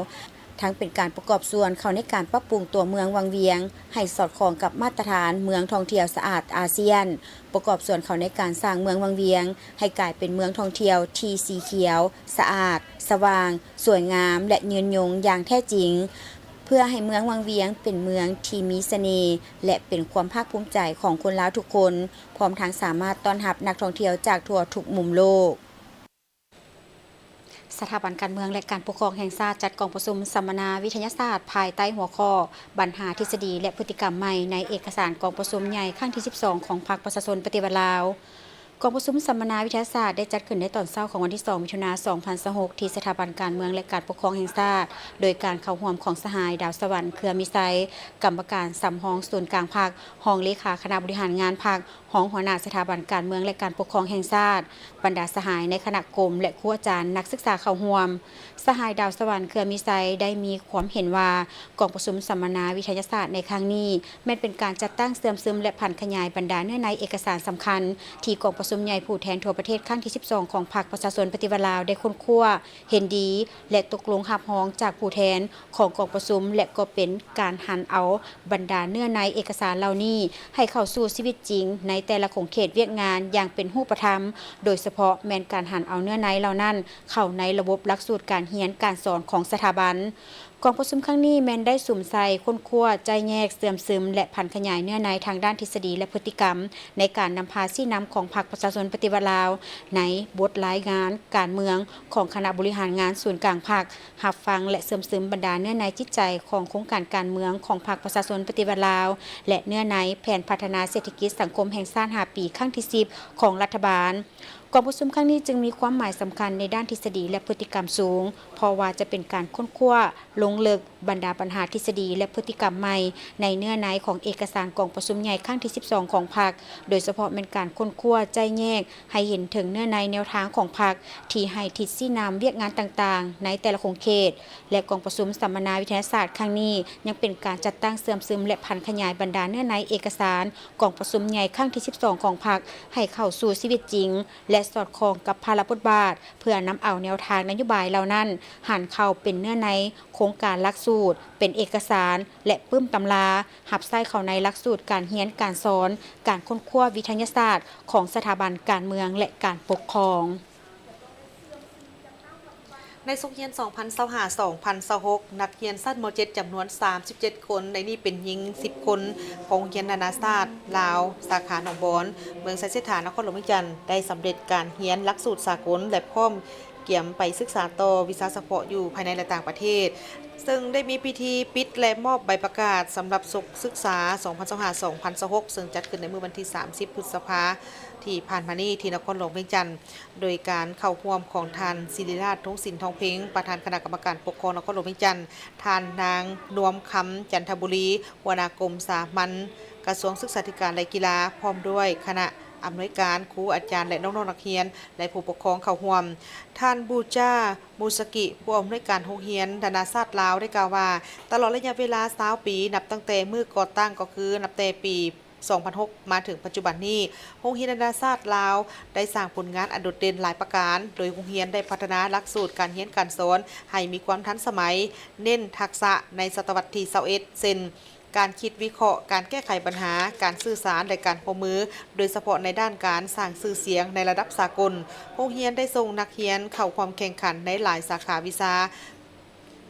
ທັງເປັນການປະກອບສ່ວນເຂົ້າໃນການປັບປຸງຕົວເມືອງວັງວຽງໃຫ້ສອດຄ່ອງກັບມາດຕະຖານເມືອງທ່ອງທ່ຽວສະອາດອາຊຽນ, ປະກອບສ່ວນເຂົ້າໃນການສ້າງເມືອງວັງວຽງໃຫ້ກາຍເປັນເມືອງທ່ອງທ່ຽວທີ່ສີຂຽວ, ສະອາດ, ສະຫວ່າງ, ສວຍງາມ ແລະ ຍືນຍົງຢ່າງແທ້ຈິງ, ເພື່ອໃຫ້ເມືອງວັງວຽງເປັນເມືອງທີ່ມີສະເໜ່ ແລະ ເປັນຄວາມພາກພູມໃຈຂອງຄົນລາວທຸກຄົນ. ພ້ອມທັງສາມາດຕ້ອນຮັບນັກທ່ອງທ່ຽວຈາກທົ່ວທຸກມຸມໂລກ. ສະຖາບັນການເມືອງ ແລະ ການປົກຄອງແຫ່ງຊາດ ຈັດກອງປະຊຸມສຳມະນາວິທະຍາສາດ ພາຍໃຕ້ຫົວຂໍ້ ບັນຫາທິດສະດີ ແລະ ພຶດຕິກຳໃໝ່ ໃນເອກະສານກອງປະຊຸມໃຫຍ່ຄັ້ງທີສິບສອງ ຂອງພັກປະຊາຊົນປະຕິວັດລາວ. ກອງປະຊຸມສຳມະນາວິທະຍາສາດໄດ້ຈັດຂຶ້ນໃນຕອນເຊົ້າຂອງວັນທີສອງ ມິຖຸນາ ສອງພັນຊາວຫົກ ທີ່ສະຖາບັນການເມືອງ ແລະ ການປົກຄອງແຫ່ງຊາດ ໂດຍການເຂົ້າຮ່ວມຂອງສະຫາຍ ດາວສະຫວັນ ເຄືອມີໄຊ, ກຳມະການສຳຮອງສູນກາງພັກ, ຮອງເລຂາຄະນະບໍລິຫານງານພັກ, ຮອງຫົວໜ້າສະຖາບັນການເມືອງ ແລະ ການປົກຄອງແຫ່ງຊາດ, ບັນດາສະຫາຍໃນຄະນະກົມ ແລະ ຄູອາຈານ, ນັກສຶກສາເຂົ້າຮ່ວມ. ສະຫາຍ ດາວສະຫວັນ ເຄືອມີໄຊ ໄດ້ມີຄວາມເຫັນວ່າ ກອງປະຊຸມສຳມະນາວິທະຍາສາດໃນຄັ້ງນີ້ ແມ່ນເປັນການຈັດຕັ້ງເຊື່ອມຊຶມ ແລະ ຜັນຂະຫຍາຍບັນດາເນື້ອໃນເອກະສານສຳຄັນ ທີ່ກອງປະ ປະຊຸມໃຫຍ່ຜູ້ແທນທົ່ວປະເທດຄັ້ງທີສິບສອງຂອງພັກປະຊາຊົນປະຕິວັດລາວ ໄດ້ຄົ້ນຄວ້າເຫັນດີ ແລະ ຕົກລົງຮັບຮອງຈາກຜູ້ແທນຂອງກອງປະຊຸມ ແລະ ກໍເປັນການຫັນເອົາບັນດາເນື້ອໃນເອກະສານເຫຼົ່ານີ້ ໃຫ້ເຂົ້າສູ່ຊີວິດຈິງໃນແຕ່ລະຂົງເຂດວຽກງານຢ່າງເປັນຮູບປະທຳ, ໂດຍສະເພາະແມ່ນການຫັນເອົາເນື້ອໃນເຫຼົ່ານັ້ນເຂົ້າໃນລະບົບຫຼັກສູດການຮຽນການສອນຂອງສະຖາບັນ. ກອງປະຊຸມຄັ້ງນີ້ແມ່ນໄດ້ສຸມໃສ່ຄົ້ນຄວ້າ, ໄຈ້ແຍກ, ເຊື່ອມຊຶມ ແລະ ຜັນຂະຫຍາຍເນື້ອໃນທາງດ້ານທິດສະດີ ແລະ ພຶດຕິກຳ ໃນການນຳພາຊີ້ນຳຂອງພັກປະຊາຊົນປະຕິວັດລາວ ໃນບົດລາຍງານການເມືອງຂອງຄະນະບໍລິຫານງານສູນກາງພັກ, ຮັບຟັງ ແລະ ເຊື່ອມຊຶມບັນດາເນື້ອໃນຈິດໃຈຂອງໂຄງການການເມືອງຂອງພັກປະຊາຊົນປະຕິວັດລາວ ແລະ ເນື້ອໃນແຜນພັດທະນາເສດຖະກິດສັງຄົມແຫ່ງຊາດຫ້າປີ ຄັ້ງທີສິບຂອງລັດຖະບານ. ກອງປະຊຸມຄັ້ງນີ້ຈຶ່ງມີຄວາມໝາຍສຳຄັນໃນດ້ານທິດສະດີ ແລະ ພຶດຕິກຳສູງ, ເພາະວ່າຈະເປັນການຄົ້ນຄວ້າລົງເລິກບັນດາບັນຫາທິດສະດີ ແລະ ພຶດຕິກຳໃໝ່ໃນເນື້ອໃນຂອງເອກະສານກອງປະຊຸມໃຫຍ່ຄັ້ງທີສິບສອງຂອງພັກ, ໂດຍສະເພາະແມ່ນການຄົ້ນຄວ້າ, ໄຈ້ແຍກໃຫ້ເຫັນເຖິງເນື້ອໃນແນວທາງຂອງພັກ ທີ່ໃຫ້ທິດຊີ້ນຳວຽກງານຕ່າງໆໃນແຕ່ລະຂົງເຂດ ແລະ ກອງປະຊຸມສຳມະນາວິທະຍາສາດຄັ້ງນີ້ ຍັງເປັນການຈັດຕັ້ງເຊື່ອມຊຶມ ແລະ ຜັນຂະຫຍາຍບັນດາເນື້ອໃນເອກະສານກອງປະຊຸມໃຫຍ່ຄັ້ງທີສິບສອງຂອງພັກ ໃຫ້ເຂົ້າສູ່ຊີວິດຈິງ ແລະ ສອດຄ່ອງກັບພາລະບົດບາດ ເພື່ອນຳເອົາແນວທາງນະໂຍບາຍເຫຼົ່ານັ້ນ ຫັນເຂົ້າເປັນເນື້ອໃນໂຄງການຫຼັກສູດ, ເປັນເອກະສານ ແລະ ປຶ້ມຕຳລາ, ຮັບໃຊ້ເຂົ້າໃນຫຼັກສູດການຮຽນການສອນ, ການຄົ້ນຄວ້າວິທະຍາສາດຂອງສະຖາບັນການເມືອງ ແລະ ການປົກຄອງ. ໃນສົກຮຽນສອງພັນຊາວຫ້າ ສອງພັນຊາວຫົກ ນັກຮຽນຊັ້ນ ມ.ເຈັດ ຈຳນວນສາມສິບເຈັດຄົນ, ໃນນີ້ເປັນຍິງສິບຄົນ ຂອງໂຮງຮຽນນານາຊາດລາວ ສາຂາໜອງບອນ ເມືອງໄຊເສດຖາ ນະຄອນຫຼວງວຽງຈັນ ໄດ້ສຳເລັດການຮຽນຫຼັກສູດສາກົນ ແລະ ພ້ອມກຽມໄປສຶກສາຕໍ່ວິຊາສະເພາະຢູ່ພາຍໃນ ແລະ ຕ່າງປະເທດ, ເຊິ່ງໄດ້ມີພິທີປິດ ແລະ ມອບໃບປະກາດສຳລັບສົກສຶກສາ ສອງພັນຊາວຫ້າ ສອງພັນຊາວຫົກ ເຊິ່ງຈັດຂຶ້ນໃນມື້ວັນທີສາມສິບ ພຶດສະພາ ທີ່ຜ່ານມານີ້ ທີ່ນະຄອນຫຼວງວຽງຈັນ. ໂດຍການເຂົ້າຮ່ວມຂອງທ່ານ ສິລິລາດ ທົງສິນທອງເພັງ ປະທານຄະນະກຳມະການປົກຄອງນະຄອນຫຼວງວຽງຈັນ, ທ່ານນາງ ນວມຄຳ ຈັນທະບູລີ ຫົວໜ້າກົມສາມັນ ກະຊວງສຶກສາທິການ ແລະ ກິລາ, ພ້ອມດ້ວຍຄະນະອຳນວຍການ, ຄູອາຈານ ແລະ ນ້ອງໆນັກຮຽນ ແລະ ຜູ້ປົກຄອງເຂົ້າຮ່ວມ. ທ່ານ ບູຈາ ມູສະກິ ຜູ້ອຳນວຍການໂຮງຮຽນນານາຊາດລາວ ໄດ້ກ່າວວ່າ ຕະຫຼອດໄລຍະເວລາຊາວປີ ນັບຕັ້ງແຕ່ມື້ກໍ່ຕັ້ງ ກໍຄືນັບແຕ່ປີ ສອງພັນຫົກ ມາເຖິງປັດຈຸບັນນີ້, ໂຮງຮຽນນານາຊາດລາວໄດ້ສ້າງຜົນງານອັນໂດດເດັ່ນຫຼາຍປະການ, ໂດຍໂຮງຮຽນໄດ້ພັດທະນາຫຼັກສູດການຮຽນການສອນໃຫ້ມີຄວາມທັນສະໄໝ, ເນັ້ນທັກສະໃນສະຕະວັດທີຊາວເອັດ ເຊັ່ນ ການຄິດວິເຄາະ, ການແກ້ໄຂບັນຫາ, ການສື່ສານ ແລະ ການຮ່ວມມື, ໂດຍສະເພາະໃນດ້ານການສ້າງຊື່ສຽງໃນລະດັບສາກົນ. ໂຮງຮຽນໄດ້ສົ່ງນັກຮຽນເຂົ້າຮ່ວມແຂ່ງຂັນໃນຫຼາຍສາຂາວິຊາ,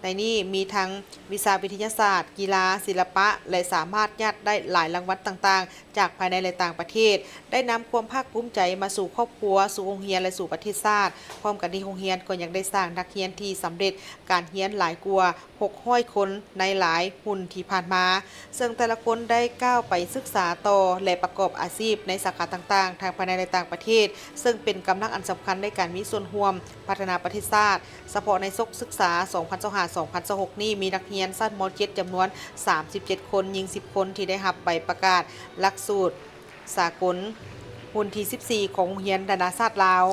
ໃນນີ້ມີທັງວິຊາວິທະຍາສາດ, ກິລາ, ສິລະປະ ແລະ ສາມາດຍາດໄດ້ຫຼາຍລາງວັນຕ່າງໆ ຈາກພາຍໃນ ແລະ ຕ່າງປະເທດ, ໄດ້ນຳຄວາມພາກພູມໃຈມາສູ່ຄອບຄົວ, ສູ່ໂຮງຮຽນ ແລະ ສູ່ປະເທດຊາດ. ພ້ອມກັນນີ້, ໂຮງຮຽນກໍຍັງໄດ້ສ້າງນັກຮຽນທີ່ສຳເລັດການຮຽນຫຼາຍກວ່າ ຫົກຮ້ອຍຄົນໃນຫຼາຍຮຸ່ນທີ່ຜ່ານມາ, ເຊິ່ງແຕ່ລະຄົນໄດ້ກ້າວໄປສຶກສາຕໍ່ ແລະ ປະກອບອາຊີບໃນສາຂາຕ່າງໆ ທັງພາຍໃນ ແລະ ຕ່າງປະເທດ, ເຊິ່ງເປັນກຳລັງອັນສຳຄັນໃນການມີສ່ວນຮ່ວມພັດທະນາປະເທດຊາດ. ສະເພາະໃນສົກສຶກສາ ສອງພັນຊາວຫ້າ ສອງພັນຊາວຫົກ ນີ້ ມີນັກຮຽນຊັ້ນ ມ.ເຈັດ ຈຳນວນ ສາມສິບເຈັດຄົນ, ຍິງ ສິບຄົນ ທີ່ໄດ້ຮັບໃບປະກາດຫຼັກສູດສາກົນ ຮຸ່ນທີ ສິບສີ່ ຂອງໂຮງຮຽນນານາຊາດລາວ.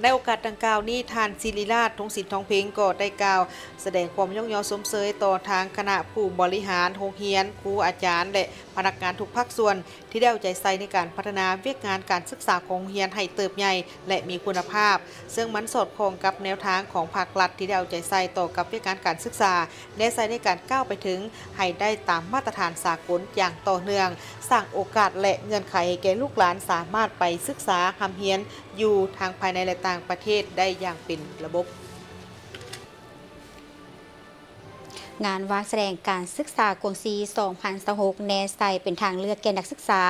ໃນໂອກາດດັ່ງກ່າວນີ້, ທ່ານ ສິລິລາດ ທົງສິນທອງເພັງ ກໍໄດ້ກ່າວສະແດງຄວາມຍ້ອງຍໍຊົມເຊີຍຕໍ່ທາງຄະນະຜູ້ບໍລິຫານໂຮງຮຽນ, ຄູອາຈານ ແລະ ພະນັກງານທຸກພາກສ່ວນ ທີ່ໄດ້ເອົາໃຈໃສ່ໃນການພັດທະນາວຽກງານການສຶກສາຂອງໂຮງຮຽນໃຫ້ເຕີບໃຫຍ່ ແລະ ມີຄຸນນະພາບ, ເຊິ່ງມັນສອດຄ່ອງກັບແນວທາງຂອງພາກລັດທີ່ໄດ້ເອົາໃຈໃສ່ຕໍ່ກັບວຽກງານການສຶກສາ, ແນໃສ່ໃນການກ້າວໄປເຖິງໃຫ້ໄດ້ຕາມມາດຕະຖານສາກົນຢ່າງຕໍ່ເນື່ອງ, ສ້າງໂອກາດ ແລະ ເງື່ອນໄຂໃຫ້ແກ່ລູກຫຼານສາມາດໄປສຶກສາຮ່ຳຮຽນຢູ່ທັງພາຍໃນ ແລະ ຕ່າງປະເທດໄດ້ຢ່າງເປັນລະບົບ. ງານວາງສະແດງການສຶກສາກວາງຊີ ສອງພັນຊາວຫົກ ແນໃສ່ເປັນທາງເລືອກແກ່ນັກສຶກສາ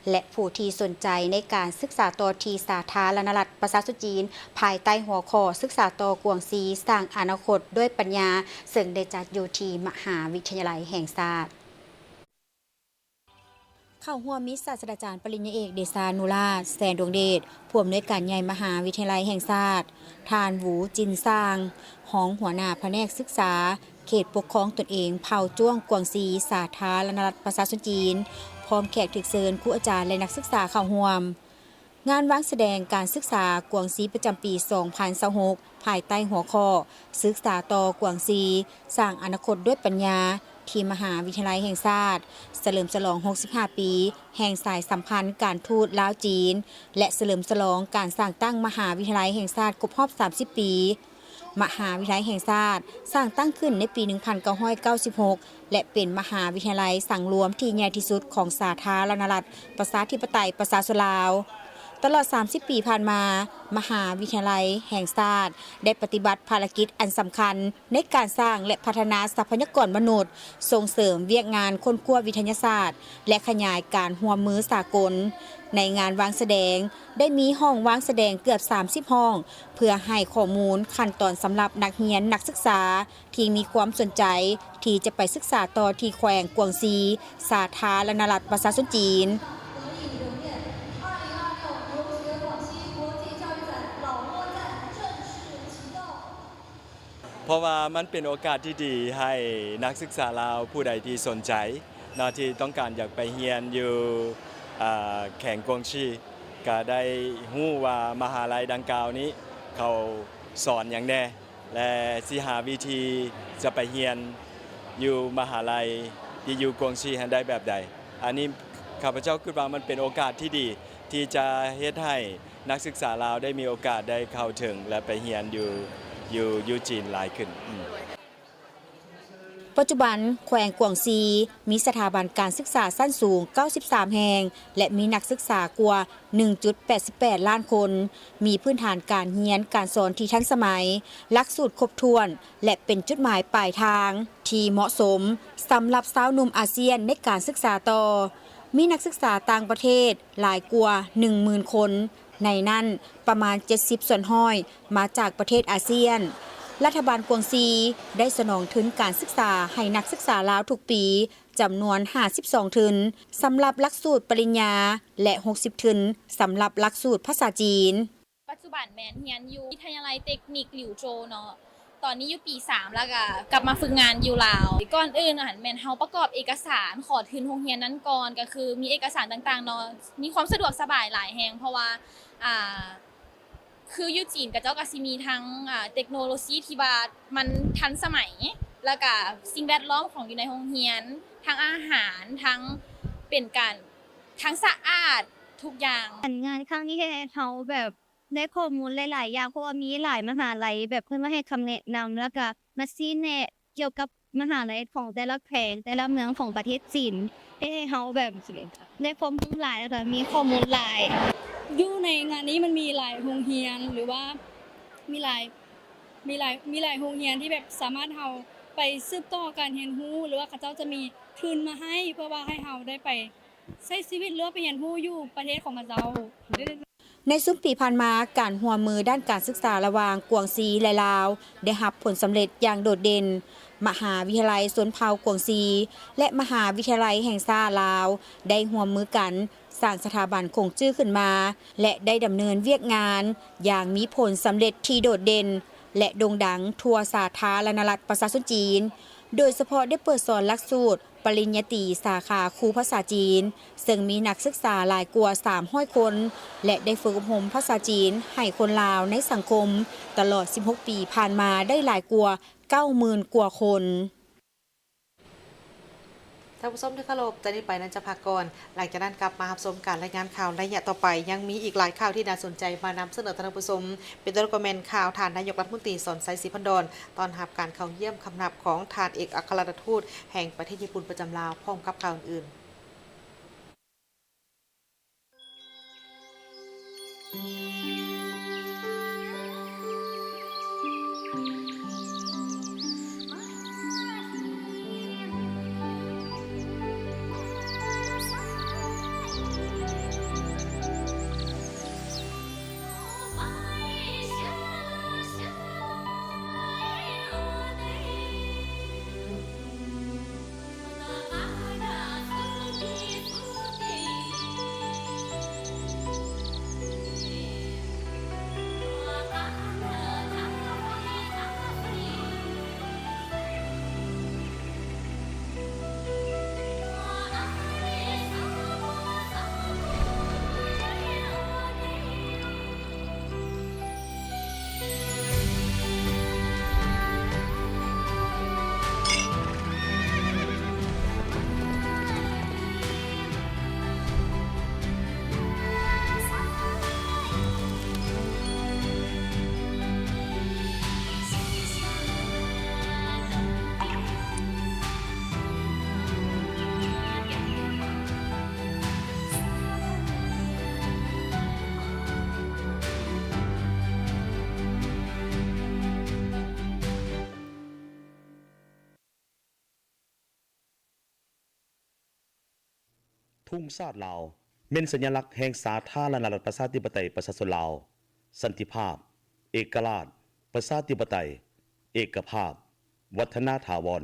ແລະ ຜູ້ທີ່ສົນໃຈໃນການສຶກສາຕໍ່ທີ່ສາທາລະນະລັດປະຊາຊົນຈີນ ພາຍໃຕ້ຫົວຂໍ້ ສຶກສາຕໍ່ກວາງຊີ ສ້າງອະນາຄົດດ້ວຍປັນຍາ, ເຊິ່ງໄດ້ຈັດຢູ່ທີ່ມະຫາວິທະຍາໄລແຫ່ງຊາດ. ເຂົ້າຮ່ວມມີສາດສະດາຈານປະລິນຍາເອກ ເດຊານຸລາດ ແສນດວງເດດ ຜູ້ອຳນວຍການໃຫຍ່ມະຫາວິທະຍາໄລແຫ່ງຊາດ, ທ່ານ ຫວູ ຈິນຊາງ ຮອງຫົວໜ້າພະແນກສຶກສາເຂດປົກຄອງຕົນເອງເຜົ່າຈ້ວງກວາງຊີ ສາທາລະນະລັດປະຊາຊົນຈີນ, ພ້ອມແຂກຖືກເຊີນ, ຄູອາຈານ ແລະ ນັກສຶກສາເຂົ້າຮ່ວມ. ງານວາງສະແດງການສຶກສາກວາງຊີປະຈຳປີສອງພັນຊາວຫົກ ພາຍໃຕ້ຫົວຂໍ້ ສຶກສາຕໍ່ກວາງຊີ ສ້າງອະນາຄົດດ້ວຍປັນຍາ, ທີ່ມະຫາວິທະຍາໄລແຫ່ງຊາດ ສະເຫຼີມສະຫຼອງຫົກສິບຫ້າປີ ແຫ່ງສາຍສຳພັນການທູດລາວ-ຈີນ ແລະ ສະເຫຼີມສະຫຼອງການສ້າງຕັ້ງມະຫາວິທະຍາໄລແຫ່ງຊາດຄົບຮອບສາມສິບປີ. ມະຫາວິທະຍາໄລແຫ່ງຊາດສ້າງຕັ້ງຂຶ້ນໃນປີໜຶ່ງພັນເກົ້າຮ້ອຍເກົ້າສິບຫົກ ແລະ ເປັນມະຫາວິທະຍາໄລສັງລວມທີ່ໃຫຍ່ທີ່ສຸດຂອງສາທາລະນະລັດ ປະຊາທິປະໄຕ ປະຊາຊົນລາວ. ຕະຫຼອດສາມສິບປີຜ່ານມາ, ມະຫາວິທະຍາໄລແຫ່ງຊາດໄດ້ປະຕິບັດພາລະກິດອັນສຳຄັນໃນການສ້າງ ແລະ ພັດທະນາຊັບພະຍາກອນມະນຸດ, ສົ່ງເສີມວຽກງານຄົ້ນຄວ້າວິທະຍາສາດ ແລະ ຂະຫຍາຍການຮ່ວມມືສາກົນ. ໃນງານວາງສະແດງ ໄດ້ມີຫ້ອງວາງສະແດງເກືອບສາມສິບຫ້ອງ ເພື່ອໃຫ້ຂໍ້ມູນຂັ້ນຕອນສຳລັບນັກຮຽນນັກສຶກສາ ທີ່ມີຄວາມສົນໃຈທີ່ຈະໄປສຶກສາຕໍ່ທີ່ແຂວງກວາງຊີ, ສາທາລະນະລັດປະຊາຊົນຈີນ. ເພາະວ່າມັນເປັນໂອກາດທີ່ດີໃຫ້ນັກສຶກສາລາວຜູ້ໃດທີ່ສົນໃຈເນາະ ທີ່ຕ້ອງການຢາກໄປຮຽນຢູ່ ອາ ແຂວງກວາງຊີ ກະໄດ້ຮູ້ວ່າມະຫາໄລດັ່ງກ່າວນີ້ເຂົາສອນຫຍັງແດ່ ແລະ ຊິຫາວິທີຈະໄປຮຽນຢູ່ມະຫາໄລທີ່ຢູ່ກວາງຊີຫັ້ນໄດ້ແບບໃດ. ອັນນີ້ຂ້າພະເຈົ້າຄິດວ່າມັນເປັນໂອກາດທີ່ດີ ທີ່ຈະເຮັດໃຫ້ນັກສຶກສາລາວໄດ້ມີໂອກາດໄດ້ເຂົ້າເຖິງ ແລະ ໄປຮຽນຢູ່ ຢູ່ ຢູ່ຈີນຫຼາຍຂຶ້ນ. ອືມ. ປັດຈຸບັນ, ແຂວງກວາງຊີມີສະຖາບັນການສຶກສາຊັ້ນສູງເກົ້າສິບສາມແຫ່ງ ແລະ ມີນັກສຶກສາກວ່າໜຶ່ງຈຸດແປດສິບແປດລ້ານຄົນ, ມີພື້ນຖານການຮຽນການສອນທີ່ທັນສະໄໝ, ຫຼັກສູດຄົບຖ້ວນ ແລະ ເປັນຈຸດໝາຍປາຍທາງທີ່ເໝາະສົມສຳລັບຊາວໜຸ່ມອາຊຽນໃນການສຶກສາຕໍ່. ມີນັກສຶກສາຕ່າງປະເທດຫຼາຍກວ່າໜຶ່ງໝື່ນຄົນ, ໃນນັ້ນປະມານເຈັດສິບສ່ວນຮ້ອຍມາຈາກປະເທດອາຊຽນ. ລັດຖະບານກວາງຊີໄດ້ສະໜອງທຶນການສຶກສາໃຫ້ນັກສຶກສາລາວທຸກປີ ຈຳນວນຫ້າສິບສອງທຶນສຳລັບຫຼັກສູດປະລິນຍາ ແລະ ຫົກສິບທຶນສຳລັບຫຼັກສູດພາສາຈີນ. ປັດຈຸບັນແມ່ນຮຽນຢູ່ວິທະຍາໄລເຕັກນິກຫຼິວໂຈເນາະ, ຕອນນີ້ຢູ່ປີສາມ ແລ້ວກະກັບມາຝຶກງານຢູ່ລາວ. ກ່ອນອື່ນຫັ້ນແມ່ນເຮົາປະກອບເອກະສານຂໍທຶນໂຮງຮຽນນັ້ນກ່ອນ, ກະຄືມີເອກະສານຕ່າງໆເນາະ, ມີຄວາມສະດວກສະບາຍຫຼາຍແຮງ ເພາະວ່າ ອ່າ ຄືຢູ່ຈີນເຂົາເຈົ້າກະຊິມີທັງ ອ່າ ເຕັກໂນໂລຊີທີ່ວ່າມັນທັນສະໄໝ ແລ້ວກະສິ່ງແວດລ້ອມຂອງຢູ່ໃນໂຮງຮຽນ, ທັງອາຫານ, ທັງເປັນການ, ທັງສະອາດທຸກຢ່າງ. ການງານຄັ້ງນີ້ເຮັດໃຫ້ເຮົາແບບ ໄດ້ຂໍ້ມູນຫຼາຍໆຢ່າງ ເພາະວ່າມີຫຼາຍມະຫາໄລແບບເພິ່ນມາໃຫ້ຄຳແນະນຳ ແລ້ວກະມາຊີ້ແນະກ່ຽວກັບມະຫາໄລຂອງແຕ່ລະແຂວງ ແຕ່ລະເມືອງຂອງປະເທດຈີນ ເຮັດໃຫ້ເຮົາແບບໄດ້ຄວາມຮູ້ຫຼາຍ ແລ້ວກະມີຂໍ້ມູນຫຼາຍ. ຢູ່ໃນງານນີ້ມັນມີຫຼາຍໂຮງຮຽນ ຫຼືວ່າມີຫຼາຍ ມີຫຼາຍ ມີຫຼາຍໂຮງຮຽນທີ່ແບບສາມາດເຮົາໄປສືບຕໍ່ການຮຽນຮູ້ ຫຼືວ່າເຂົາເຈົ້າຈະມີທຶນມາໃຫ້ ເພື່ອວ່າໃຫ້ເຮົາໄດ້ໄປໃຊ້ຊີວິດ ຫຼືວ່າໄປຮຽນຮູ້ຢູ່ປະເທດຂອງເຂົາເຈົ້າ. ໃນຊຸມປີຜ່ານມາ, ການຮ່ວມມືດ້ານການສຶກສາລະຫວ່າງກວາງຊີ ແລະ ລາວ ໄດ້ຮັບຜົນສຳເລັດຢ່າງໂດດເດັ່ນ. ມະຫາວິທະຍາໄລຊົນເຜົ່າກວາງຊີ ແລະ ມະຫາວິທະຍາໄລແຫ່ງຊາດລາວ ໄດ້ຮ່ວມມືກັນສ້າງສະຖາບັນຂົງຈື້ຂຶ້ນມາ ແລະ ໄດ້ດຳເນີນວຽກງານຢ່າງມີຜົນສຳເລັດທີ່ໂດດເດັ່ນ ແລະ ໂດ່ງດັງທົ່ວສາທາລະນະລັດປະຊາຊົນຈີນ, ໂດຍສະເພາະໄດ້ເປີດສອນຫຼັກສູດ ປະລິນຍາຕີສາຂາຄູພາສາຈີນ, ເຊິ່ງມີນັກສຶກສາຫຼາຍກວ່າສາມຮ້ອຍຄົນ ແລະ ໄດ້ຝຶກອົບຮົມພາສາຈີນໃຫ້ຄົນລາວໃນສັງຄົມຕະຫຼອດສິບຫົກປີຜ່ານມາໄດ້ຫຼາຍກວ່າເກົ້າໝື່ນກວ່າຄົນ. ທ່ານຜູ້ຊົມທີ່ເຄົາລົບ, ຈາກນີ້ໄປນັ້ນຈະພັກກ່ອນ, ຫຼັງຈາກນັ້ນກັບມາຮັບຊົມການລາຍງານຂ່າວໄລຍະຕໍ່ໄປ. ຍັງມີອີກຫຼາຍຂ່າວທີ່ໜ້າສົນໃຈມານຳສະເໜີທ່ານຜູ້ຊົມ, ເປັນຕົ້ນກໍແມ່ນຂ່າວທ່ານນາຍົກລັດຖະມົນຕີ ສອນໄຊ ສີພັນດອນ ຕ້ອນຮັບການເຂົ້າຢ້ຽມຄຳນັບຂອງທ່ານເອກອັກຄະລັດຖະທູດແຫ່ງປະເທດຍີ່ປຸ່ນປະຈຳລາວ ພ້ອມກັບຂ່າວອື່ນໆ. ທຸງຊາດລາວ ແມ່ນສັນຍະລັກແຫ່ງສາທາລະນະລັດ ປະຊາທິປະໄຕ ປະຊາຊົນລາວ, ສັນຕິພາບ, ເອກະລາດ, ປະຊາທິປະໄຕ, ເອກະພາບ, ວັດທະນາຖາວອນ.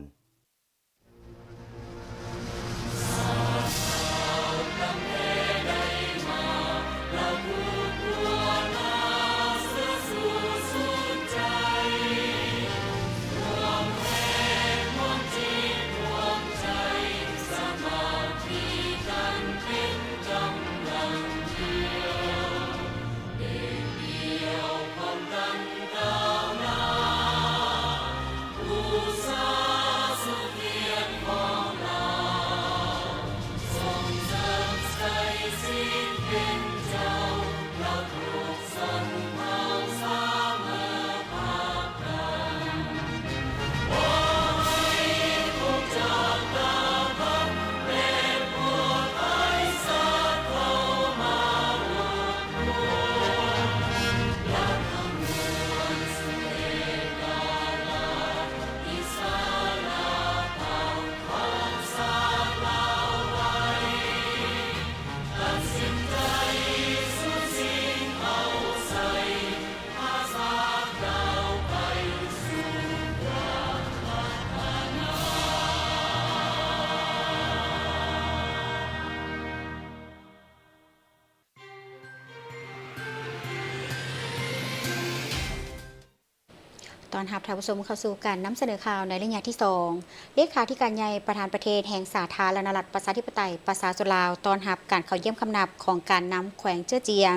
ຕ້ອນຮັບທ່ານຜູ້ຊົມເຂົ້າສູ່ການນຳສະເໜີຂ່າວໃນໄລຍະທີສອງ. ເລຂາທິການໃຫຍ່ປະທານປະເທດແຫ່ງສາທາລະນະລັດ ປະຊາທິປະໄຕ ປະຊາຊົນລາວ ຕ້ອນຮັບການເຂົ້າຢ້ຽມຄຳນັບຂອງການນຳແຂວງເຈີ້ອຈຽງ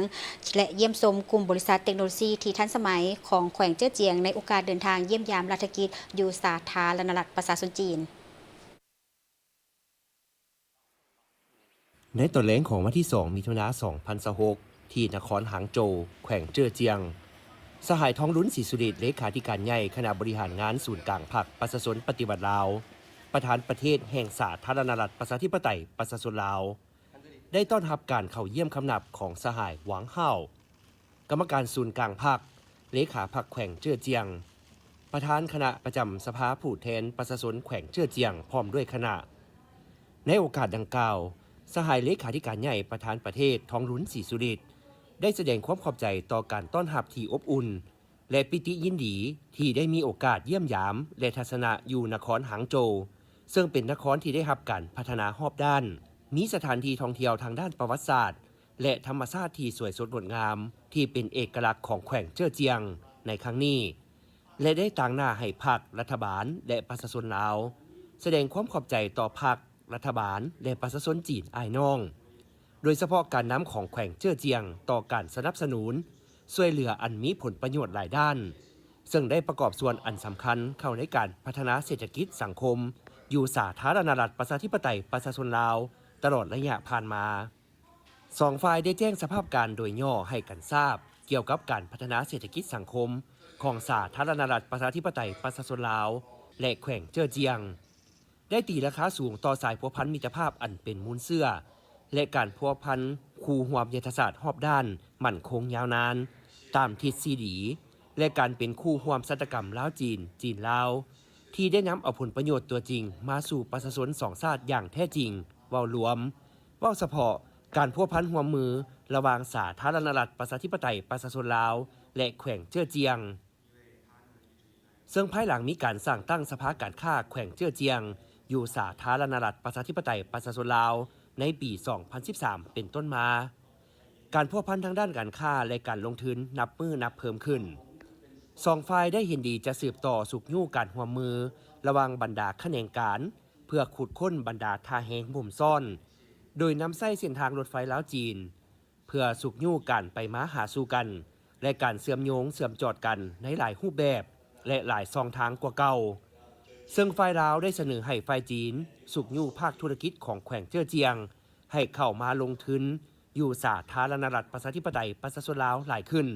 ແລະ ຢ້ຽມຊົມກຸ່ມບໍລິສັດເຕັກໂນໂລຊີທີ່ທັນສະໄໝຂອງແຂວງເຈີ້ອຈຽງ ໃນໂອກາດເດີນທາງຢ້ຽມຢາມລັດຖະກິດຢູ່ສາທາລະນະລັດປະຊາຊົນຈີນ. ໃນຕອນແລງຂອງວັນທີສອງ ມິຖຸນາ ສອງພັນຊາວຫົກ ທີ່ນະຄອນຫາງໂຈວ ແຂວງເຈີ້ອຈຽງ, ສະຫາຍ ທອງລຸນ ສີສຸລິດ ເລຂາທິການໃຫຍ່ຄະນະບໍລິຫານງານສູນກາງພັກປະຊາຊົນປະຕິວັດລາວ, ປະທານປະເທດແຫ່ງສາທາລະນະລັດ ປະຊາທິປະໄຕ ປະຊາຊົນລາວ ໄດ້ຕ້ອນຮັບການເຂົ້າຢ້ຽມຄຳນັບຂອງສະຫາຍ ຫວັງ ຫ້າວ ກຳມະການສູນກາງພັກ, ເລຂາພັກແຂວງເຈີ້ອຈຽງ, ປະທານຄະນະປະຈຳສະພາຜູ້ແທນປະຊາຊົນແຂວງເຈີ້ອຈຽງ ພ້ອມດ້ວຍຄະນະ. ໃນໂອກາດດັ່ງກ່າວ, ສະຫາຍເລຂາທິການໃຫຍ່ປະທານປະເທດ ທອງລຸນ ສີສຸລິດ ໄດ້ສະແດງຄວາມຂອບໃຈຕໍ່ການຕ້ອນຮັບທີ່ອົບອຸ່ນ ແລະ ປີຕິຍິນດີທີ່ໄດ້ມີໂອກາດຢ້ຽມຢາມ ແລະ ທັດສະນະຢູ່ນະຄອນຫາງໂຈວ, ເຊິ່ງເປັນນະຄອນທີ່ໄດ້ຮັບການພັດທະນາຮອບດ້ານ, ມີສະຖານທີ່ທ່ອງທ່ຽວທາງດ້ານປະຫວັດສາດ ແລະ ທຳມະຊາດທີ່ສວຍສົດງົດງາມ ທີ່ເປັນເອກະລັກຂອງແຂວງເຈີ້ອຈຽງໃນຄັ້ງນີ້ ແລະ ໄດ້ຕາງໜ້າໃຫ້ພັກ, ລັດຖະບານ ແລະ ປະຊາຊົນລາວ ສະແດງຄວາມຂອບໃຈຕໍ່ພັກ, ລັດຖະບານ ແລະ ປະຊາຊົນຈີນອ້າຍນ້ອງ, ໂດຍສະເພາະການນຳຂອງແຂວງເຈີ້ອຈຽງຕໍ່ການສະໜັບສະໜູນ ຊ່ວຍເຫຼືອອັນມີຜົນປະໂຫຍດຫຼາຍດ້ານ, ເຊິ່ງໄດ້ປະກອບສ່ວນອັນສຳຄັນເຂົ້າໃນການພັດທະນາເສດຖະກິດສັງຄົມຢູ່ສາທາລະນະລັດ ປະຊາທິປະໄຕ ປະຊາຊົນລາວ ຕະຫຼອດໄລຍະຜ່ານມາ. ສອງຝ່າຍໄດ້ແຈ້ງສະພາບການໂດຍຫຍໍ້ໃຫ້ກັນຊາບ ກ່ຽວກັບການພັດທະນາເສດຖະກິດສັງຄົມຂອງສາທາລະນະລັດ ປະຊາທິປະໄຕ ປະຊາຊົນລາວ ແລະ ແຂວງເຈີ້ອຈຽງ. ໄດ້ຕີລາຄາສູງຕໍ່ສາຍພົວພັນມິດຕະພາບອັນເປັນມູນເຊື້ອ ແລະ ການພົວພັນຄູ່ຮ່ວມຍຸດທະສາດຮອບດ້ານໝັ້ນຄົງຍາວນານ ຕາມທິດຊີດີ ແລະ ການເປັນຄູ່ຮ່ວມຊະຕາກຳລາວ-ຈີນ, ຈີນ-ລາວ ທີ່ໄດ້ນຳເອົາຜົນປະໂຫຍດຕົວຈິງມາສູ່ປະຊາຊົນສອງຊາດຢ່າງແທ້ຈິງ. ເວົ້າລວມ, ເວົ້າສະເພາະ, ການພົວພັນຮ່ວມມືລະຫວ່າງສາທາລະນະລັດ ປະຊາທິປະໄຕ ປະຊາຊົນລາວ ແລະ ແຂວງເຈີ້ອຈຽງ. ເຊິ່ງພາຍຫຼັງມີການສ້າງຕັ້ງສະພາການຄ້າແຂວງເຈີ້ອຈຽງ ຢູ່ສາທາລະນະລັດ ປະຊາທິປະໄຕ ປະຊາຊົນລາວ ໃນປີສອງພັນສິບສາມ ເປັນຕົ້ນມາ, ການພົວພັນທາງດ້ານການຄ້າ ແລະ ການລົງທຶນນັບມື້ນັບເພີ່ມຂຶ້ນ. ສອງຝ່າຍໄດ້ເຫັນດີຈະສືບຕໍ່ຊຸກຍູ້ການຮ່ວມມືລະຫວ່າງບັນດາຂະແໜງການ ເພື່ອຂຸດຄົ້ນບັນດາທ່າແຮງບົ່ມຊ້ອນ, ໂດຍນຳໃຊ້ເສັ້ນທາງລົດໄຟລາວ-ຈີນ ເພື່ອຊຸກຍູ້ການໄປມາຫາສູ່ກັນ ແລະ ການເຊື່ອມໂຍງເຊື່ອມຈອດກັນໃນຫຼາຍຮູບແບບ ແລະ ຫຼາຍຊ່ອງທາງກວ່າເກົ່າ. ເຊິ່ງຝ່າຍລາວໄດ້ສະເໜີໃຫ້ຝ່າຍຈີນຊຸກຍູ້ພາກທຸລະກິດຂອງແຂວງເຈີ້ອຈຽງ ໃຫ້ເຂົ້າມາລົງທຶນຢູ່ສາທາລະນະລັດ ປະຊາທິປະໄຕ ປະຊາຊົນລາວຫຼາຍຂຶ້ນ,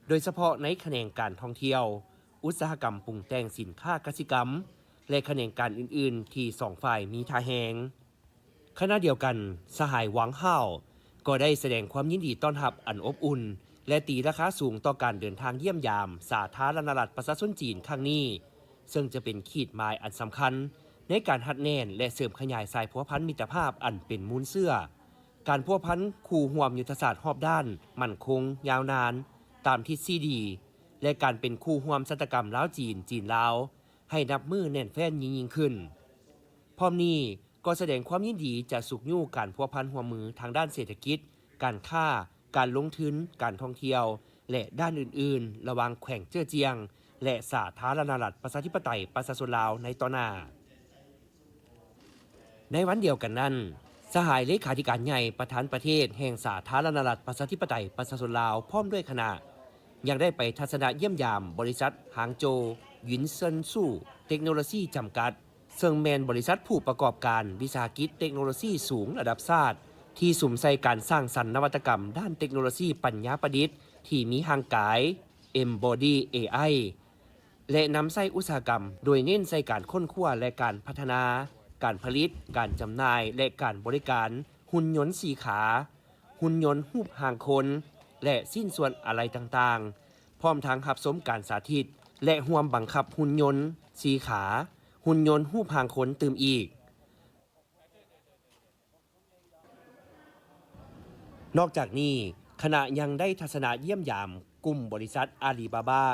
ໂດຍສະເພາະໃນຂະແໜງການທ່ອງທ່ຽວ, ອຸດສາຫະກຳປຸງແຕ່ງສິນຄ້າກະສິກຳ ແລະ ຂະແໜງການອື່ນໆ ທີ່ສອງຝ່າຍມີທ່າແຮງ. ຂະນະດຽວກັນ, ສະຫາຍ ຫວັງ ຫ້າວ ກໍໄດ້ສະແດງຄວາມຍິນດີຕ້ອນຮັບອັນອົບອຸ່ນ ແລະ ຕີລາຄາສູງຕໍ່ການເດີນທາງຢ້ຽມຢາມສາທາລະນະລັດປະຊາຊົນຈີນຄັ້ງນີ້, ເຊິ່ງຈະເປັນຂີດໝາຍອັນສຳຄັນ ໃນການຮັດແໜ້ນ ແລະ ເສີມຂະຫຍາຍສາຍພົວພັນມິດຕະພາບອັນເປັນມູນເຊື້ອ, ການພົວພັນຄູ່ຮ່ວມຍຸດທະສາດຮອບດ້ານ, ໝັ້ນຄົງ, ຍາວນານ, ຕາມທິດຊີດີ ແລະ ການເປັນຄູ່ຮ່ວມຊະຕາກຳລາວ-ຈີນ, ຈີນ-ລາວ ໃຫ້ນັບມື້ແໜ້ນແຟ້ນຍິ່ງໆຂຶ້ນ. ພ້ອມນີ້ກໍສະແດງຄວາມຍິນດີຈະຊຸກຍູ້ການພົວພັນຮ່ວມມືທາງດ້ານເສດຖະກິດ, ການຄ້າ, ການລົງທຶນ, ການທ່ອງທ່ຽວ ແລະ ດ້ານອື່ນໆ ລະຫວ່າງແຂວງເຈີ້ອຈຽງ ແລະ ສາທາລະນະລັດ ປະຊາທິປະໄຕ ປະຊາຊົນລາວ ໃນຕໍ່ໜ້າ. ໃນວັນດຽວກັນນັ້ນ, ສະຫາຍເລຂາທິການໃຫຍ່ ປະທານປະເທດແຫ່ງສາທາລະນະລັດ ປະຊາທິປະໄຕ ປະຊາຊົນລາວ ພ້ອມດ້ວຍຄະນະ ຍັງໄດ້ໄປທັດສະນະຢ້ຽມຢາມບໍລິສັດ Hangzhou Yunsansu Technology ຈຳກັດ ເຊິ່ງແມ່ນບໍລິສັດຜູ້ປະກອບການວິສາຫະກິດເຕັກໂນໂລຊີສູງລະດັບຊາດ ທີ່ສຸມໃສ່ການສ້າງສັນນະວັດຕະກຳດ້ານເຕັກໂນໂລຊີປັນຍາປະດິດທີ່ມີຮ່າງກາຍ Embody ເອໄອ ແລະ ນຳໃຊ້ອຸດສາຫະກຳ ໂດຍເນັ້ນໃສ່ການຄົ້ນຄວ້າ ແລະ ການພັດທະນາ, ການຜະລິດ, ການຈຳໜ່າຍ ແລະ ການບໍລິການ ຫຸ່ນຍົນສີ່ຂາ, ຫຸ່ນຍົນຮູບຮ່າງຄົນ ແລະ ຊິ້ນສ່ວນອາໄຫຼ່ຕ່າງໆ, ພ້ອມທັງຮັບຊົມການສາທິດ ແລະ ຮ່ວມບັງຄັບຫຸ່ນຍົນສີ່ຂາ, ຫຸ່ນຍົນຮູບຮ່າງຄົນຕື່ມອີກ. ນອກຈາກນີ້, ຄະນະຍັງໄດ້ທັດສະນະຢ້ຽມຢາມກຸ່ມບໍລິສັດອາລີບາບາ,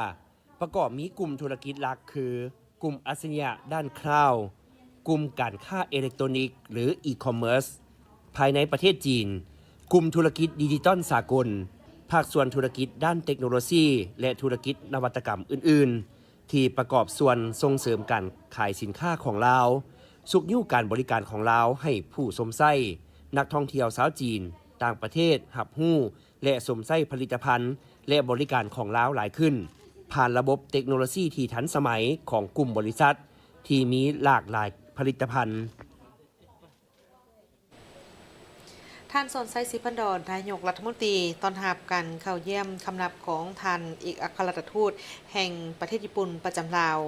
ປະກອບມີກຸ່ມທຸລະກິດຫຼັກຄື ກຸ່ມອັດສະລິຍະດ້ານຄລາວ, ກຸ່ມການຄ້າເອເລັກໂຕຣນິກ ຫຼື ອີຄອມເມີສ ພາຍໃນປະເທດຈີນ, ກຸ່ມທຸລະກິດດິຈິຕອນສາກົນ, ພາກສ່ວນທຸລະກິດດ້ານເຕັກໂນໂລຊີ ແລະ ທຸລະກິດນະວັດຕະກຳອື່ນໆ ທີ່ປະກອບສ່ວນສົ່ງເສີມການຂາຍສິນຄ້າຂອງລາວ, ຊຸກຍູ້ການບໍລິການຂອງລາວໃຫ້ຜູ້ຊົມໃຊ້, ນັກທ່ອງທ່ຽວຊາວຈີນ, ຕ່າງປະເທດ ຮັບຮູ້ ແລະ ຊົມໃຊ້ຜະລິດຕະພັນ ແລະ ບໍລິການຂອງລາວຫຼາຍຂຶ້ນ, ຜ່ານລະບົບເຕັກໂນໂລຊີທີ່ທັນສະໄໝຂອງກຸ່ມບໍລິສັດທີ່ມີຫຼາກຫຼາຍຜະລິດຕະພັນ. ທ່ານ ສອນໄຊ ສີພັນດອນ ນາຍົກລັດຖະມົນຕີ ຕ້ອນຮັບການເຂົ້າຢ້ຽມຄຳນັບຂອງທ່ານເອກອັກຄະລັດຖະທູດແຫ່ງປະເທດຍີ່ປຸ່ນປະຈຳລາວ.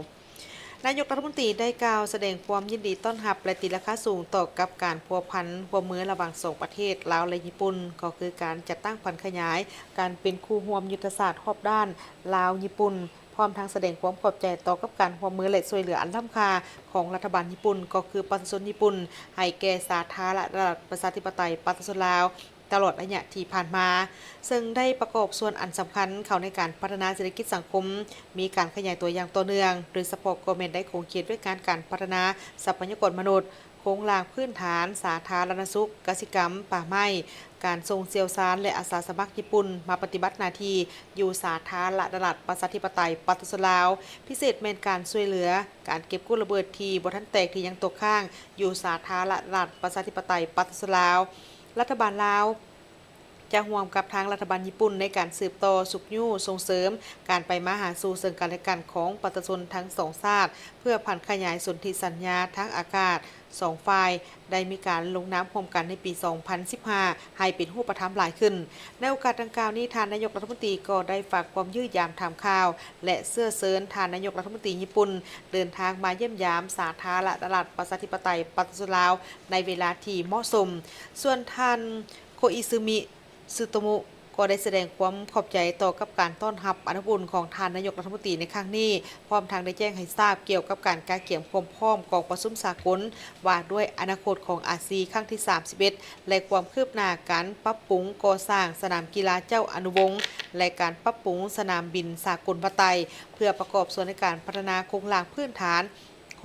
ນາຍົກລັດຖະມົນຕີໄດ້ກ່າວສະແດງຄວາມຍິນດີຕ້ອນຮັບ ແລະ ຕີລາຄາສູງຕໍ່ກັບການພົວພັນຮ່ວມມືລະຫວ່າງສອງປະເທດ ລາວ ແລະ ຍີ່ປຸ່ນ, ກໍຄືການຈັດຕັ້ງຜັນຂະຫຍາຍການເປັນຄູ່ຮ່ວມຍຸດທະສາດຮອບດ້ານລາວ-ຍີ່ປຸ່ນ, ພ້ອມທັງສະແດງຄວາມຂອບໃຈຕໍ່ກັບການຮ່ວມມື ແລະ ຊ່ວຍເຫຼືອອັນລ້ຳຄ່າຂອງລັດຖະບານຍີ່ປຸ່ນ, ກໍຄືປະຊາຊົນຍີ່ປຸ່ນ ໃຫ້ແກ່ສາທາລະນະລັດ ປະຊາທິປະໄຕ ປະຊາຊົນລາວ ຕະຫຼອດໄລຍະທີ່ຜ່ານມາ, ເຊິ່ງໄດ້ປະກອບສ່ວນອັນສຳຄັນເຂົ້າໃນການພັດທະນາເສດຖະກິດສັງຄົມ ມີການຂະຫຍາຍຕົວຢ່າງຕໍ່ເນື່ອງ, ໂດຍສະເພາະກໍແມ່ນໄດ້ຂົງເຂດວຽກງານການພັດທະນາຊັບພະຍາກອນມະນຸດ, ໂຄງລ່າງພື້ນຖານ, ສາທາລະນະສຸກ, ກະສິກຳ, ປ່າໄມ້, ການສົ່ງຊ່ຽວຊານ ແລະ ອາສາສະໝັກຍີ່ປຸ່ນມາປະຕິບັດໜ້າທີ່ຢູ່ສາທາລະນະລັດ ປະຊາທິປະໄຕ ປະຊາຊົນລາວ, ພິເສດແມ່ນການຊ່ວຍເຫຼືອການເກັບກູ້ລະເບີດທີ່ບໍ່ທັນແຕກທີ່ຍັງຕົກຄ້າງຢູ່ສາທາລະນະລັດ ປະຊາທິປະໄຕ ປະຊາຊົນລາວ. ລັດຖະບານລາວ ຈະຮ່ວມກັບທາງລັດຖະບານຍີ່ປຸ່ນໃນການສືບຕໍ່ຊຸກຍູ້ສົ່ງເສີມການໄປມາຫາສູ່ເຊິ່ງກັນແລະກັນຂອງປະຊາຊົນທັງສອງຊາດ, ເພື່ອຜັນຂະຫຍາຍສົນທິສັນຍາທາງອາກາດ. ສອງຝ່າຍໄດ້ມີການລົງນາມຮ່ວມກັນໃນປີສອງພັນສິບຫ້າ ໃຫ້ເປັນຮູບປະທຳຫຼາຍຂຶ້ນ. ໃນໂອກາດດັ່ງກ່າວນີ້, ທ່ານນາຍົກລັດຖະມົນຕີກໍໄດ້ຝາກຄວາມຢ້ຽມຢາມຖາມຂ່າວ ແລະ ເຊື້ອເຊີນທ່ານນາຍົກລັດຖະມົນຕີຍີ່ປຸ່ນເດີນທາງມາຢ້ຽມຢາມສາທາລະນະລັດ ປະຊາທິປະໄຕ ປະຊາຊົນລາວ ໃນເວລາທີ່ເໝາະສົມ. ສ່ວນທ່ານ ໂຄອິຊຶມິ ຊຶໂຕມຸ ກໍໄດ້ສະແດງຄວາມຂອບໃຈຕໍ່ກັບການຕ້ອນຮັບອັນອົບອຸ່ນຂອງທ່ານນາຍົກລັດຖະມົນຕີໃນຄັ້ງນີ້, ພ້ອມທັງໄດ້ແຈ້ງໃຫ້ຊາບກ່ຽວກັບການກະກຽມຄວາມພ້ອມກອງປະຊຸມສາກົນວ່າດ້ວຍອະນາຄົດຂອງອາຊີຄັ້ງທີສາມສິບເອັດ ແລະ ຄວາມຄືບໜ້າການປັບປຸງກໍ່ສ້າງສະໜາມກິລາເຈົ້າອະນຸວົງ ແລະ ການປັບປຸງສະໜາມບິນສາກົນວັດໄຕ ເພື່ອປະກອບສ່ວນໃນການພັດທະນາໂຄງລ່າງພື້ນຖານ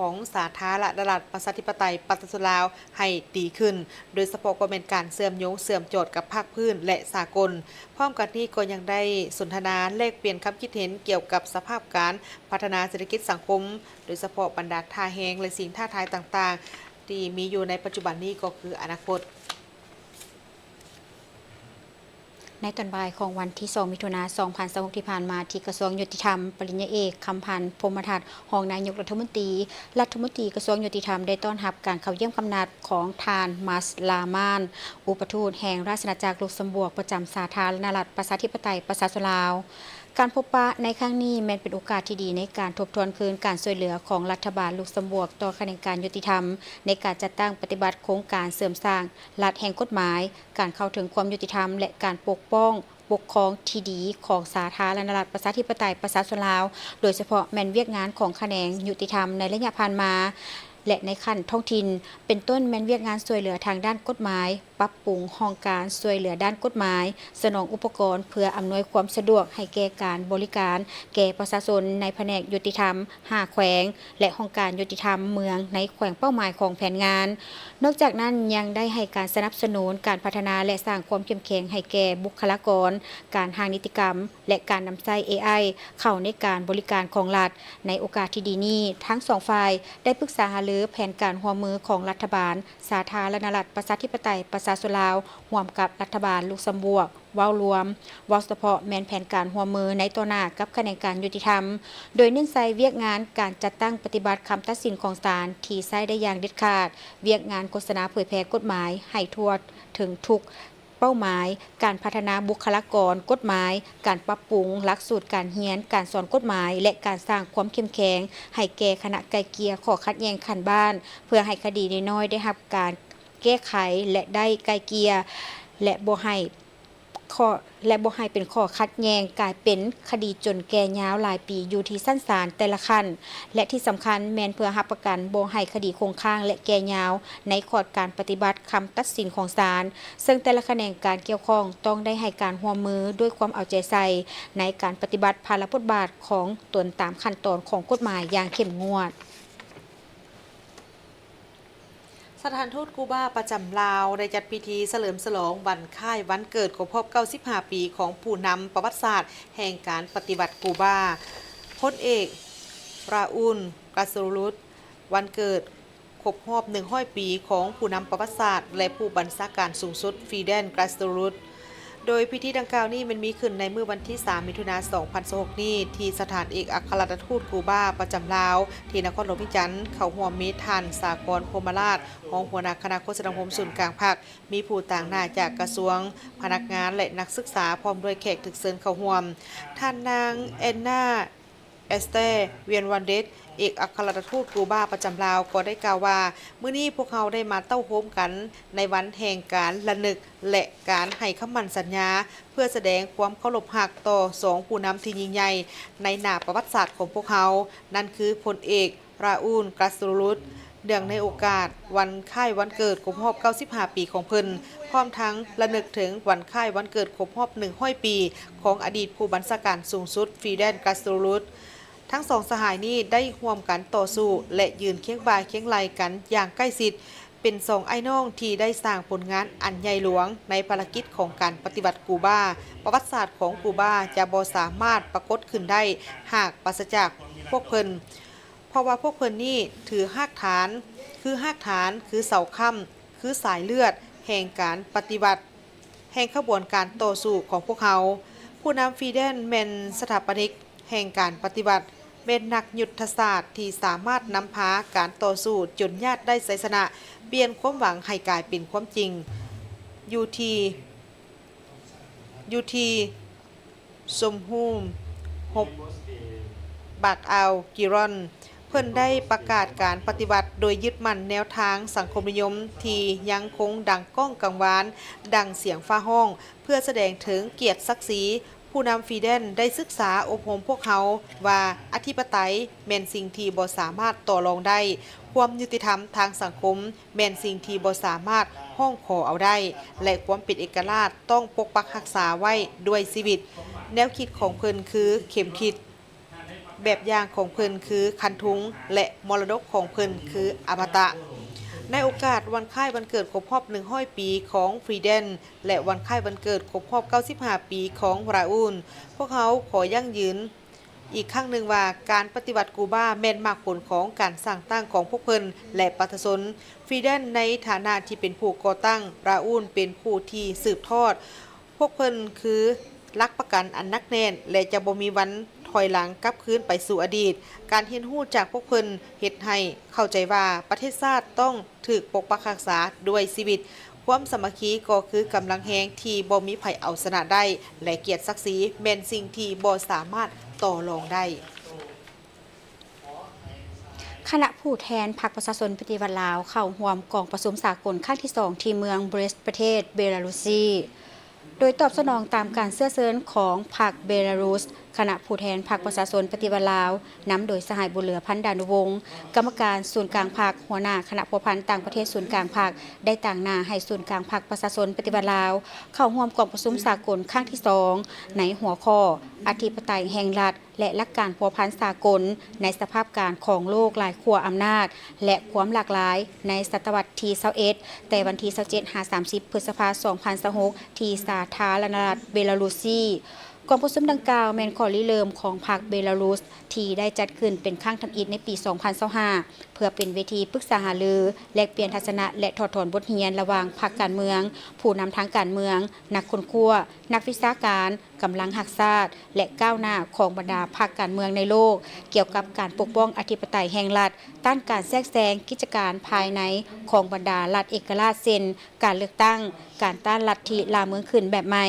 ຂອງສາທາລະນະລັດ ປະຊາທິປະໄຕ ປະຊາຊົນລາວ ໃຫ້ດີຂຶ້ນ, ໂດຍສະເພາະກໍແມ່ນການເຊື່ອມໂຍງເຊື່ອມຈອດກັບພາກພື້ນ ແລະ ສາກົນ. ພ້ອມກັນນີ້ກໍຍັງໄດ້ສົນທະນາແລກປ່ຽນຄຳຄິດເຫັນກ່ຽວກັບສະພາບການພັດທະນາເສດຖະກິດສັງຄົມ, ໂດຍສະເພາະບັນດາທ່າແຮງ ແລະ ສິ່ງທ້າທາຍຕ່າງໆ ທີ່ມີຢູ່ໃນປັດຈຸບັນນີ້ກໍຄືອະນາຄົດ. ໃນຕອນບ່າຍຂອງວັນທີສອງ ມິຖຸນາ ສອງພັນຊາວຫົກ ທີ່ຜ່ານມາ, ທີ່ກະຊວງຍຸຕິທຳ, ປະລິນຍາເອກ ຄຳພັນ ພົມມະທັດ ຮອງນາຍົກລັດຖະມົນຕີ, ລັດຖະມົນຕີກະຊວງຍຸຕິທຳ ໄດ້ຕ້ອນຮັບການເຂົ້າຢ້ຽມຄຳນັບຂອງທ່ານ ມາສ ລາມານ ອຸປະທູດແຫ່ງລາຊະອານາຈັກລຸກຊຳບວກ ປະຈຳສາທາລະນະລັດ ປະຊາທິປະໄຕ ປະຊາຊົນລາວ. ການພົບປະໃນຄັ້ງນີ້ແມ່ນເປັນໂອກາດທີ່ດີໃນການທົບທວນຄືນການຊ່ວຍເຫຼືອຂອງລັດຖະບານລຸກຊຳບວກຕໍ່ຂະແໜງການຍຸຕິທຳ ໃນການຈັດຕັ້ງປະຕິບັດໂຄງການເສີມສ້າງລັດແຫ່ງກົດໝາຍ, ການເຂົ້າເຖິງຄວາມຍຸຕິທຳ ແລະ ການປົກປ້ອງປົກຄອງທີ່ດີຂອງສາທາລະນະລັດ ປະຊາທິປະໄຕ ປະຊາຊົນລາວ, ໂດຍສະເພາະແມ່ນວຽກງານຂອງຂະແໜງຍຸຕິທຳໃນໄລຍະຜ່ານມາ. ແລະ ໃນຂັ້ນທ້ອງຖິ່ນ, ເປັນຕົ້ນແມ່ນວຽກງານຊ່ວຍເຫຼືອທາງດ້ານກົດໝາຍ, ປັບປຸງຫ້ອງການຊ່ວຍເຫຼືອດ້ານກົດໝາຍ, ສະໜອງອຸປະກອນເພື່ອອຳນວຍຄວາມສະດວກໃຫ້ແກ່ການບໍລິການແກ່ປະຊາຊົນໃນພະແນກຍຸຕິທຳຫ້າແຂວງ ແລະ ຫ້ອງການຍຸຕິທຳເມືອງໃນແຂວງເປົ້າໝາຍຂອງແຜນງານ. ນອກຈາກນັ້ນຍັງໄດ້ໃຫ້ການສະໜັບສະໜູນການພັດທະນາ ແລະ ສ້າງຄວາມເຂັ້ມແຂງໃຫ້ແກ່ບຸກຄະລາກອນ, ການຮ່າງນິຕິກຳ ແລະ ການນຳໃຊ້ ເອໄອ ເຂົ້າໃນການບໍລິການຂອງລັດ. ໃນໂອກາດທີ່ດີນີ້, ທັງສອງຝ່າຍໄດ້ປຶກສາຫາລືແຜນການຮ່ວມມືຂອງລັດຖະບານສາທາລະນະລັດປະຊາທິປະໄຕປະຊາຊົນລາວ ຮ່ວມກັບລັດຖະບານລຸກຊຳບວກ. ເວົ້າລວມ, ເວົ້າສະເພາະແມ່ນແຜນການຮ່ວມມືໃນຕໍ່ໜ້າກັບຂະແໜງການຍຸຕິທຳ, ໂດຍເນັ້ນໃສ່ວຽກງານການຈັດຕັ້ງປະຕິບັດຄຳຕັດສິນຂອງສານທີ່ໃຊ້ໄດ້ຢ່າງເດັດຂາດ, ວຽກງານໂຄສະນາເຜີຍແຜ່ກົດໝາຍໃຫ້ທົ່ວເຖິງທຸກເປົ້າໝາຍ, ການພັດທະນາບຸກຄະລາກອນກົດໝາຍ, ການປັບປຸງຫຼັກສູດການຮຽນການສອນກົດໝາຍ ແລະ ການສ້າງຄວາມເຂັ້ມແຂງໃຫ້ແກ່ຄະນະໄກ່ເກ່ຍຂໍ້ຂັດແຍ່ງຂັ້ນບ້ານ ເພື່ອໃຫ້ຄະດີນ້ອຍໆໄດ້ຮັບການແກ້ໄຂ ແລະ ໄດ້ໄກ່ເກ່ຍ ແລະ ບໍ່ໃຫ້ ຂໍ້ ແລະ ບໍ່ໃຫ້ເປັນຂໍ້ຂັດແຍ່ງກາຍເປັນຄະດີຈົນແກ່ຍາວຫຼາຍປີຢູ່ທີ່ຊັ້ນສານແຕ່ລະຂັ້ນ ແລະ ທີ່ສຳຄັນແມ່ນເພື່ອຮັບປະກັນບໍ່ໃຫ້ຄະດີຄົງຄ້າງ ແລະ ແກ່ຍາວໃນຂອດການປະຕິບັດຄຳຕັດສິນຂອງສານ, ເຊິ່ງແຕ່ລະຂະແໜງການກ່ຽວຂ້ອງຕ້ອງໄດ້ໃຫ້ການຮ່ວມມືດ້ວຍຄວາມເອົາໃຈໃສ່ໃນການປະຕິບັດພາລະບົດບາດຂອງຕົນຕາມຂັ້ນຕອນຂອງກົດໝາຍຢ່າງເຂັ້ມງວດ. ສະຖານທູດກູບາປະຈຳລາວ ໄດ້ຈັດພິທີສະເຫຼີມສະຫຼອງວັນຄ້າຍວັນເກີດຄົບຮອບເກົ້າສິບຫ້າປີຂອງຜູ້ນຳປະຫວັດສາດແຫ່ງການປະຕິວັດກູບາ, ພົນເອກ ຣາອູນ ກາສໂຕຣຸດ, ວັນເກີດຄົບຮອບໜຶ່ງຮ້ອຍປີຂອງຜູ້ນຳປະຫວັດສາດ ແລະ ຜູ້ບັນຊາການສູງສຸດ ຟີເດນ ກາສໂຕຣຸດ. ໂດຍພິທີດັ່ງກ່າວນີ້ແມ່ນມີຂຶ້ນໃນມື້ວັນທີສາມ ມິຖຸນາ ສອງພັນຊາວຫົກນີ້ ທີ່ສະຖານເອກອັກຄະລັດຖະທູດກູບາປະຈຳລາວ ທີ່ນະຄອນຫຼວງວຽງຈັນ, ເຂົ້າຮ່ວມມີທ່ານ ສາຄອນ ພົມມະລາດ, ຮອງຫົວໜ້າຄະນະໂຄສະນາອົບຮົມສູນກາງພັກ, ມີຜູ້ຕາງໜ້າຈາກກະຊວງ, ພະນັກງານ ແລະ ນັກສຶກສາ, ພ້ອມດ້ວຍແຂກຖືກເຊີນເຂົ້າຮ່ວມ. ທ່ານນາງ ແອນນາ ແອສແຕ ວຽນວັນເດດ, ເອກອັກຄະລັດຖະທູດກູບາປະຈຳລາວ ກໍໄດ້ກ່າວວ່າ, ມື້ນີ້ພວກເຮົາໄດ້ມາເຕົ້າໂຮມກັນໃນວັນແຫ່ງການລະນຶກ ແລະ ການໃຫ້ຄຳໝັ້ນສັນຍາ ເພື່ອສະແດງຄວາມເຄົາລົບຮັກຕໍ່ສອງຜູ້ນຳທີ່ຍິ່ງໃຫຍ່ໃນໜ້າປະຫວັດສາດຂອງພວກເຮົາ, ນັ້ນຄືພົນເອກ ຣາອູນ ກາສໂຕຣຸດ, ເນື່ອງໃນໂອກາດວັນຄ້າຍວັນເກີດຄົບຮອບເກົ້າສິບຫ້າປີຂອງເພິ່ນ, ພ້ອມທັງລະນຶກເຖິງວັນຄ້າຍວັນເກີດຄົບຮອບໜຶ່ງຮ້ອຍປີຂອງອະດີດຜູ້ບັນຊາການສູງສຸດ ຟີເດນ ກາສໂຕຣຸດ. ທັງສອງສະຫາຍນີ້ໄດ້ຮ່ວມກັນຕໍ່ສູ້ ແລະ ຢືນຄຽງບ່າຄຽງໄຫຼ່ກັນຢ່າງໃກ້ຊິດ, ເປັນສອງອ້າຍນ້ອງທີ່ໄດ້ສ້າງຜົນງານອັນໃຫຍ່ຫຼວງໃນພາລະກິດຂອງການປະຕິວັດກູບາ. ປະຫວັດສາດຂອງກູບາຈະບໍ່ສາມາດປາກົດຂຶ້ນໄດ້ຫາກປາສະຈາກພວກເພິ່ນ, ເພາະວ່າພວກເພິ່ນນີ້ຖືຮາກຖານ, ຄືຮາກຖານ, ຄືເສົາຄ້ຳ, ຄືສາຍເລືອດແຫ່ງການປະຕິວັດ ແຫ່ງຂະບວນການຕໍ່ສູ້ຂອງພວກເຮົາ. ຜູ້ນຳຟີເດນແມ່ນສະຖາປະນິກແຫ່ງການປະຕິວັດ, ແມ່ນນັກຍຸດທະສາດທີ່ສາມາດນຳພາການຕໍ່ສູ້ຈົນຍາດໄດ້ໄຊຊະນະ, ປ່ຽນຄວາມຫວັງໃຫ້ກາຍເປັນຄວາມຈິງ. ຢູ່ທີ່ ຢູ່ທີ່ ຊົມໂຮມ ໂຮບ ບາກອາວ ກິຣອນ ເພິ່ນໄດ້ປະກາດການປະຕິວັດໂດຍຍຶດໝັ້ນແນວທາງສັງຄົມນິຍົມທີ່ຍັງຄົງດັງກ້ອງກັງວານ ດັ່ງສຽງຟ້າຮ້ອງ, ເພື່ອສະແດງເຖິງກຽດສັກສີ. ຜູ້ນຳຟີເດນໄດ້ສຶກສາອົບຮົມພວກເຮົາວ່າ ອະທິປະໄຕແມ່ນສິ່ງທີ່ບໍ່ສາມາດຕໍ່ລອງໄດ້, ຄວາມຍຸຕິທຳທາງສັງຄົມ ແມ່ນສິ່ງທີ່ບໍ່ສາມາດຮ້ອງຂໍເອົາໄດ້ ແລະ ຄວາມເປັນເອກະລາດຕ້ອງປົກປັກຮັກສາໄວ້ດ້ວຍຊີວິດ. ແນວຄິດຂອງເພິ່ນຄືເຂັມທິດ, ແບບຢ່າງຂອງເພິ່ນຄືຄັນທຸງ ແລະ ມໍລະດົກຂອງເພິ່ນຄືອະມະຕະ. ໃນໂອກາດວັນຄ້າຍວັນເກີດຄົບຮອບໜຶ່ງຮ້ອຍປີຂອງຟຣີເດນ ແລະ ວັນຄ້າຍວັນເກີດຄົບຮອບເກົ້າສິບຫ້າປີຂອງຣາອູນ, ພວກເຮົາຂໍຢັ້ງຢືນ ອີກຄັ້ງໜຶ່ງວ່າ ການປະຕິວັດກູບາແມ່ນໝາກຜົນຂອງການສ້າງຕັ້ງຂອງພວກເພິ່ນ ແລະ ປະຊາຊົນ. ຟຣີເດນໃນຖານະທີ່ເປັນຜູ້ກໍ່ຕັ້ງ, ຣາອູນເປັນຜູ້ທີ່ສືບທອດ. ພວກເພິ່ນຄືຫຼັກປະກັນອັນໜັກແໜ້ນ ແລະ ຈະບໍ່ມີວັນຖອຍຫຼັງກັບຄືນໄປສູ່ອະດີດ. ການຮຽນຮູ້ຈາກພວກເພິ່ນເຮັດໃຫ້ເຂົ້າໃຈວ່າ ປະເທດຊາດຕ້ອງຖືກປົກປັກຮັກສາດ້ວຍຊີວິດ. ຄວາມສາມັກຄີກໍຄືກຳລັງແຮງທີ່ບໍ່ມີໃຜເອົາຊະນະໄດ້ ແລະ ກຽດສັກສີແມ່ນສິ່ງທີ່ບໍ່ສາມາດຕໍ່ລອງໄດ້. ຄະນະຜູ້ແທນພັກປະຊາຊົນປະຕິວັດລາວ ເຂົ້າຮ່ວມກອງປະຊຸມສາກົນຄັ້ງທີສອງ ທີ່ເມືອງບຣຽສ ປະເທດເບລາຣຸຊີ ໂດຍຕອບສະໜອງຕາມການເຊື້ອເຊີນຂອງພັກເບລາຣຸສ. ຄະນະຜູ້ແທນພັກປະຊາຊົນປະຕິວັດລາວ ນຳໂດຍສະຫາຍ ບຸນເຫຼືອ ພັນດານຸວົງ ກຳມະການສູນກາງພັກ, ຫົວໜ້າຄະນະພົວພັນຕ່າງປະເທດສູນກາງພັກ ໄດ້ຕາງໜ້າໃຫ້ສູນກາງພັກປະຊາຊົນປະຕິວັດລາວ ເຂົ້າຮ່ວມກອງປະຊຸມສາກົນຄັ້ງທີສອງ ໃນຫົວຂໍ້ ອະທິປະໄຕແຫ່ງລັດ ແລະ ຫຼັກການພົວພັນສາກົນ ໃນສະພາບການຂອງໂລກຫຼາຍຂົ້ວອຳນາດ ແລະ ຄວາມຫຼາກຫຼາຍໃນສະຕະວັດທີຊາວເອັດ ແຕ່ວັນທີຊາວເຈັດ ຫາ ສາມສິບ ພຶດສະພາ ສອງພັນຊາວຫົກ ທີ່ສາທາລະນະລັດເບລາຣຸດຊີ. ກອງປະຊຸມດັ່ງກ່າວແມ່ນຂໍ້ລິເລີ່ມຂອງພັກເບລາຣຸດ ທີ່ໄດ້ຈັດຂຶ້ນເປັນຄັ້ງທຳອິດໃນປີສອງພັນຊາວຫ້າ ເພື່ອເປັນເວທີປຶກສາຫາລື, ແລກປ່ຽນທັດສະນະ ແລະ ຖອດຖອນບົດຮຽນລະຫວ່າງພັກການເມືອງ, ຜູ້ນຳທາງການເມືອງ, ນັກຄົ້ນຄວ້າ, ນັກວິຊາການ, ກຳລັງຮັກຊາດ ແລະ ກ້າວໜ້າຂອງບັນດາພັກການເມືອງໃນໂລກ ກ່ຽວກັບການປົກປ້ອງອະທິປະໄຕແຫ່ງລັດ, ຕ້ານການແຊກແຊງກິດຈະການພາຍໃນຂອງບັນດາລັດເອກະລາດ ເຊັ່ນ ການເລືອກຕັ້ງ, ການຕ້ານລັດທິລ່າເມືອງຂຶ້ນແບບໃໝ່,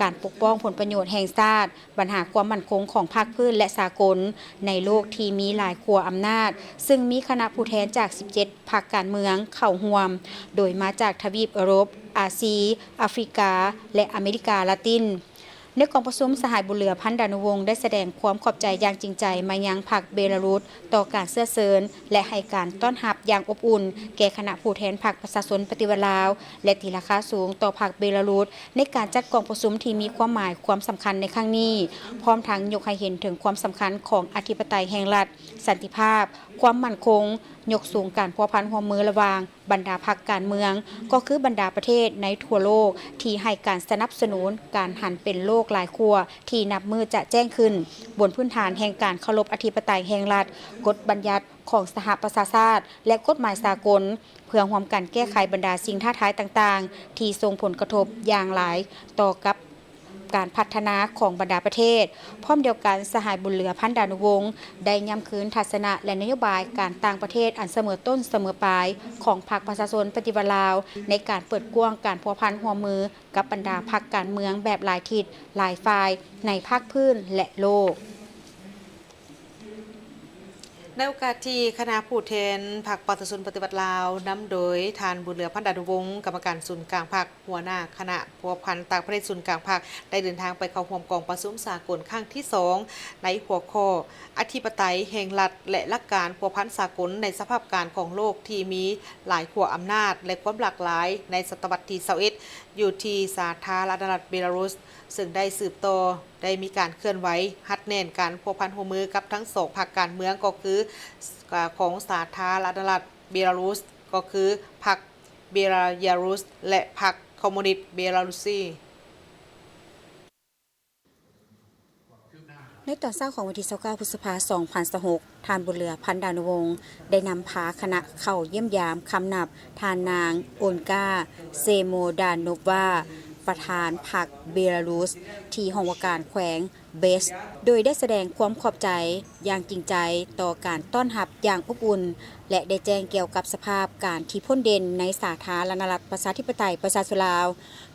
ການປົກປ້ອງຜົນປະໂຫຍດແຫ່ງຊາດ, ບັນຫາຄວາມໝັ້ນຄົງຂອງພາກພື້ນ ແລະ ສາກົນ ໃນໂລກທີ່ມີຫຼາຍຂົ້ວອຳນາດ, ຊຶ່ງມີຄະນະຜູ້ແທນຈາກສິບເຈັດພັກການເມືອງເຂົ້າຮ່ວມ, ໂດຍມາຈາກທະວີບເອີຣົບ, ອາຊີ, ອາຟຣິກາ ແລະ ອາເມລິກາລາຕິນ. ໃນກອງປະຊຸມ, ສະຫາຍ ບຸນເຫຼືອ ພັນດານຸວົງ ໄດ້ສະແດງຄວາມຂອບໃຈຢ່າງຈິງໃຈມາຍັງພັກເບລາຣຸດ ຕໍ່ການເຊື້ອເຊີນ ແລະ ໃຫ້ການຕ້ອນຮັບຢ່າງອົບອຸ່ນແກ່ຄະນະຜູ້ແທນພັກປະຊາຊົນປະຕິວັດລາວ ແລະ ຕີລາຄາສູງຕໍ່ພັກເບລາຣຸດ ໃນການຈັດກອງປະຊຸມທີ່ມີຄວາມໝາຍຄວາມສຳຄັນໃນຄັ້ງນີ້, ພ້ອມທັງຍົກໃຫ້ເຫັນເຖິງຄວາມສຳຄັນຂອງອະທິປະໄຕແຫ່ງລັດ, ສັນຕິພາບ, ຄວາມໝັ້ນຄົງ, ຍົກສູງການພົວພັນຮ່ວມມືລະຫວ່າງ ບັນດາພັກການເມືອງ ກໍຄືບັນດາປະເທດໃນທົ່ວໂລກທີ່ໃຫ້ການສະໜັບສະໜູນການຫັນເປັນໂລກຫຼາຍຂົ້ວທີ່ນັບມື້ຈະແຈ້ງຂຶ້ນ ບົນພື້ນຖານແຫ່ງການເຄົາລົບອະທິປະໄຕແຫ່ງລັດ, ກົດບັນຍັດຂອງສະຫະປະຊາຊາດ ແລະ ກົດໝາຍສາກົນ ເພື່ອຮ່ວມກັນແກ້ໄຂບັນດາສິ່ງທ້າທາຍຕ່າງໆ ທີ່ສົ່ງຜົນກະທົບຢ່າງຫຼາຍຕໍ່ກັບ ການພັດທະນາຂອງບັນດາປະເທດ. ພ້ອມດຽວກັນ, ສະຫາຍ ບຸນເຫຼືອ ພັນດານຸວົງ ໄດ້ຢ້ຳຄືນທັດສະນະ ແລະ ນະໂຍບາຍການຕ່າງປະເທດອັນສະເໝີຕົ້ນສະເໝີປາຍຂອງພັກປະຊາຊົນປະຕິວັດລາວ ໃນການເປີດກວ້າງການພົວພັນຮ່ວມມືກັບບັນດາພັກການເມືອງແບບຫຼາຍທິດ, ຫຼາຍຝ່າຍ ໃນພາກພື້ນ ແລະ ໂລກ. ໃນໂອກາດທີ່ຄະນະຜູ້ແທນພັກປະຊາຊົນປະຕິວັດລາວ ນຳໂດຍທ່ານ ບຸນເຫຼືອ ພັນດານຸວົງ ກຳມະການສູນກາງພັກ, ຫົວໜ້າຄະນະພົວພັນຕ່າງປະເທດສູນກາງພັກ ໄດ້ເດີນທາງໄປເຂົ້າຮ່ວມກອງປະຊຸມສາກົນຄັ້ງທີສອງ ໃນຫົວຂໍ້ ອະທິປະໄຕແຫ່ງລັດ ແລະ ຫຼັກການພົວພັນສາກົນໃນສະພາບການຂອງໂລກທີ່ມີຫຼາຍຂົ້ວອຳນາດ ແລະ ຄວາມຫຼາກຫຼາຍໃນສະຕະວັດທີຊາວເອັດ ຢູ່ທີ່ສາທາລະນະລັດເບລາຣຸດ ເຊິ່ງໄດ້ສືບຕໍ່ ໄດ້ມີການເຄື່ອນໄຫວຮັດແໜ້ນການພົວພັນຮ່ວມມືກັບທັງສອງພັກການເມືອງ ກໍຄື ຂອງສາທາລະນະລັດເບລາຣຸດ ກໍຄືພັກເບລາຣາຣຸດ ແລະ ພັກຄອມມູນິດເບລາຣຸດຊີ. ໃນຕອນເຊົ້າຂອງວັນທີຊາວເກົ້າ ພຶດສະພາ ສອງພັນຊາວຫົກ ທ່ານ ບຸນເຫຼືອ ພັນດານຸວົງ ໄດ້ນຳພາຄະນະເຂົ້າຢ້ຽມຢາມຄຳນັບທ່ານນາງ ໂອນກາ ເຊໂມດາໂນບວາ ປະທານພັກເບລາຣຸດ ທີ່ຫ້ອງວ່າການແຂວງ ເບສ ໂດຍໄດ້ສະແດງຄວາມຂອບໃຈຢ່າງຈິງໃຈຕໍ່ການຕ້ອນຮັບຢ່າງອົບອຸ່ນ ແລະ ໄດ້ແຈ້ງກ່ຽວກັບສະພາບການທີ່ພົ້ນເດັ່ນໃນສາທາລະນະລັດປະຊາທິປະໄຕປະຊາຊົນລາວ,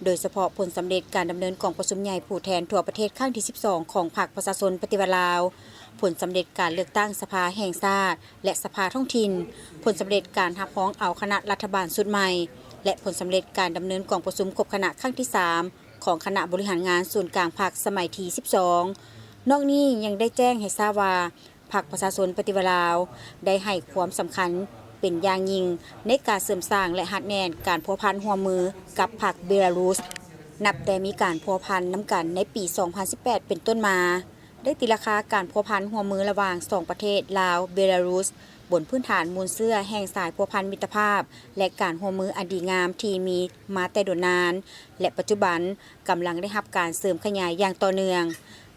ໂດຍສະເພາະຜົນສຳເລັດການດຳເນີນກອງປະຊຸມໃຫຍ່ຜູ້ແທນທົ່ວປະເທດຄັ້ງທີສິບສອງ ຂອງພັກປະຊາຊົນປະຕິວັດລາວ, ຜົນສຳເລັດການເລືອກຕັ້ງສະພາແຫ່ງຊາດ ແລະ ສະພາທ້ອງຖິ່ນ, ຜົນສຳເລັດການຮັບຮອງເອົາຄະນະລັດຖະບານຊຸດໃໝ່ ແລະ ຜົນສຳເລັດການດຳເນີນກອງປະຊຸມຄົບຄະນະຄັ້ງທີສາມ ຂອງຄະນະບໍລິຫານງານສູນກາງພັກສະໄໝທີສິບສອງ. ນອກນີ້ຍັງໄດ້ແຈ້ງໃຫ້ຊາບວ່າ ພັກປະຊາຊົນປະຕິວັດລາວ ໄດ້ໃຫ້ຄວາມສຳຄັນເປັນຢ່າງຍິ່ງໃນການເສີມສ້າງ ແລະ ຮັດແໜ້ນການພົວພັນຮ່ວມມືກັບພັກເບລາຣຸດ ນັບແຕ່ມີການພົວພັນນຳກັນໃນປີສອງພັນສິບແປດເປັນຕົ້ນມາ. ໄດ້ຕີລາຄາການພົວພັນຮ່ວມມືລະຫວ່າງສອງປະເທດລາວ-ເບລາຣຸດ ບົນພື້ນຖານມູນເຊື້ອແຫ່ງສາຍພົວພັນມິດຕະພາບ ແລະ ການຮ່ວມມືອັນດີງາມທີ່ມີມາແຕ່ດົນນານ ແລະ ປັດຈຸບັນກຳລັງໄດ້ຮັບການເສີມຂະຫຍາຍຢ່າງຕໍ່ເນື່ອງ.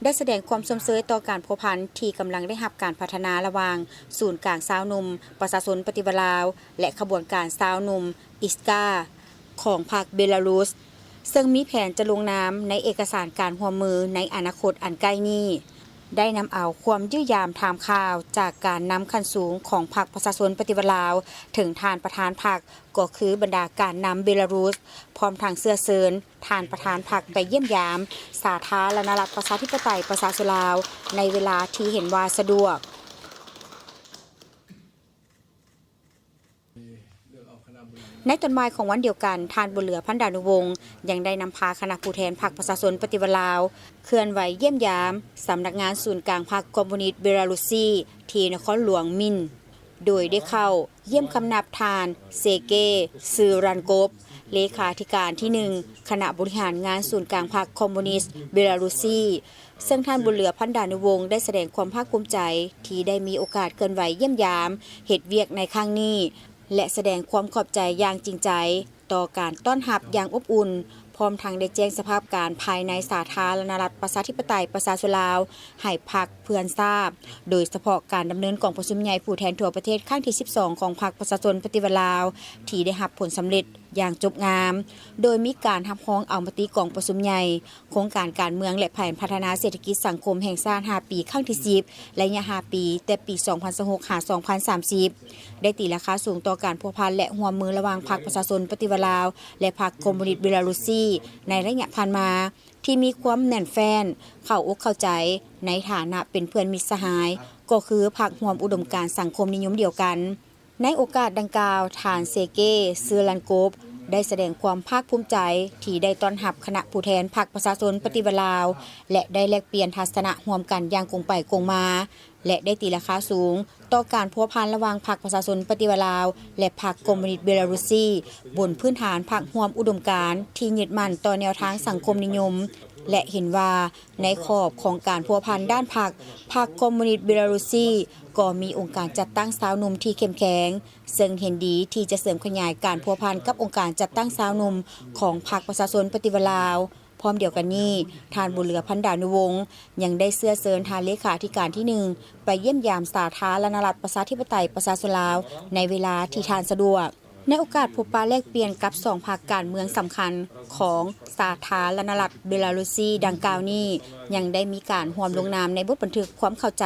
ໄດ້ສະແດງຄວາມຊົມເຊີຍຕໍ່ການພົວພັນທີ່ກຳລັງໄດ້ຮັບການພັດທະນາລະຫວ່າງສູນກາງຊາວໜຸ່ມປະຊາຊົນປະຕິວັດລາວ ແລະ ຂະບວນການຊາວໜຸ່ມ ອິສກາ ຂອງພັກເບລາຣຸດ ເຊິ່ງມີແຜນຈະລົງນາມໃນເອກະສານການຮ່ວມມືໃນອະນາຄົດອັນໃກ້ນີ້, ໄດ້ນຳເອົາຄວາມຢ້ຽມຢາມຖາມຂ່າວຈາກການນຳຂັ້ນສູງຂອງພັກປະຊາຊົນປະຕິວັດລາວ ເຖິງທ່ານປະທານພັກ ກໍຄືບັນດາການນຳເບລາຣຸດ, ພ້ອມທັງເຊື້ອເຊີນທ່ານປະທານພັກໄປຢ້ຽມຢາມສາທາລະນະລັດປະຊາທິປະໄຕປະຊາຊົນລາວ ໃນເວລາທີ່ເຫັນວ່າສະດວກ. ເລືອກເອົາຄະນະບໍລິຫານ ໃນຕອນບ່າຍຂອງວັນດຽວກັນ, ທ່ານ ບຸນເຫຼືອ ພັນດານຸວົງ ຍັງໄດ້ນຳພາຄະນະຜູ້ແທນພັກປະຊາຊົນປະຕິວັດລາວ ເຄື່ອນໄຫວຢ້ຽມຢາມສຳນັກງານສູນກາງພັກຄອມມູນິດເບລາຣຸດຊີ ທີ່ນະຄອນຫຼວງມິນ ໂດຍໄດ້ເຂົ້າຢ້ຽມຄຳນັບທ່ານ ເຊເກ ຊືຣານກົບ ເລຂາທິການທີໜຶ່ງ ຄະນະບໍລິຫານງານສູນກາງພັກຄອມມູນິດເບລາຣຸດຊີ ເຊິ່ງທ່ານ ບຸນເຫຼືອ ພັນດານຸວົງ ໄດ້ສະແດງຄວາມພາກພູມໃຈທີ່ໄດ້ມີໂອກາດເຄື່ອນໄຫວຢ້ຽມຢາມເຮັດວຽກໃນຄັ້ງນີ້ ແລະ ສະແດງຄວາມຂອບໃຈຢ່າງຈິງໃຈຕໍ່ການຕ້ອນຮັບຢ່າງອົບອຸ່ນ, ພ້ອມທັງໄດ້ແຈ້ງສະພາບການພາຍໃນສາທາລະນະລັດ ປະຊາທິປະໄຕ ປະຊາຊົນລາວ ໃຫ້ພັກເພື່ອນຊາບ, ໂດຍສະເພາະການດຳເນີນກອງປະຊຸມໃຫຍ່ຜູ້ແທນທົ່ວປະເທດຄັ້ງທີສິບສອງ ຂອງພັກປະຊາຊົນປະຕິວັດລາວ ທີ່ໄດ້ຮັບຜົນສຳເລັດຢ່າງຈົບງາມ, ໂດຍມີການຮັບຮອງເອົາມະຕິກອງປະຊຸມໃຫຍ່ ໂຄງການການເມືອງ ແລະ ແຜນພັດທະນາເສດຖະກິດສັງຄົມແຫ່ງຊາດຫ້າປີ ຄັ້ງທີສິບ ໄລຍະຫ້າປີ ແຕ່ປີສອງພັນຊາວຫົກ ຫາ ສອງພັນສາມສິບ ໄດ້ຕີລາຄາສູງຕໍ່ການພົວພັນ ແລະ ຮ່ວມມືລະຫວ່າງພັກປະຊາຊົນປະຕິວັດລາວ ແລະ ພັກຄອມມູນິດເບລາຣຸດຊີ ໃນໄລຍະຜ່ານມາ ທີ່ມີຄວາມແໜ້ນແຟ້ນ, ເຂົ້າອົກເຂົ້າໃຈ ໃນຖານະເປັນເພື່ອນມິດສະຫາຍ ກໍຄືພັກຮ່ວມອຸດົມການສັງຄົມນິຍົມດຽວກັນ. ໃນໂອກາດດັ່ງກ່າວ, ທ່ານ ເຊເກ ຊືຣານກົບ ໄດ້ສະແດງຄວາມພາກພູມໃຈທີ່ໄດ້ຕ້ອນຮັບຄະນະຜູ້ແທນພັກປະຊາຊົນປະຕິວັດລາວ ແລະ ໄດ້ແລກປ່ຽນທັດສະນະຮ່ວມກັນຢ່າງກົງໄປກົງມາ ແລະ ໄດ້ຕີລາຄາສູງຕໍ່ການພົວພັນລະຫວ່າງພັກປະຊາຊົນປະຕິວັດລາວ ແລະ ພັກຄອມມູນິດເບລາຣຸດຊີ ບົນພື້ນຖານພັກຮ່ວມອຸດົມການທີ່ຍຶດໝັ້ນຕໍ່ແນວທາງສັງຄົມນິຍົມ ແລະ ເຫັນວ່າ ໃນຂອບຂອງການພົວພັນດ້ານພັກ, ພັກຄອມມູນິດເບລາຣຸດຊີກໍມີອົງການຈັດຕັ້ງຊາວໜຸ່ມທີ່ເຂັ້ມແຂງ, ເຊິ່ງເຫັນດີທີ່ຈະເສີມຂະຫຍາຍການພົວພັນກັບອົງການຈັດຕັ້ງຊາວໜຸ່ມຂອງພັກປະຊາຊົນປະຕິວັດລາວ. ພ້ອມດຽວກັນນີ້, ທ່ານ ບຸນເຫຼືອ ພັນດານຸວົງ ຍັງໄດ້ເຊື້ອເຊີນທ່ານເລຂາທິການທີໜຶ່ງ ໄປຢ້ຽມຢາມສາທາລະນະລັດ ປະຊາທິປະໄຕ ປະຊາຊົນລາວ ໃນເວລາທີ່ທ່ານສະດວກ. ໃນໂອກາດພົບປະແລກປ່ຽນກັບສອງພັກການເມືອງສຳຄັນຂອງສາທາລະນະລັດເບລາຣຸດຊີດັ່ງກ່າວນີ້, ຍັງໄດ້ມີການຮ່ວມລົງນາມໃນບົດບັນທຶກຄວາມເຂົ້າໃຈ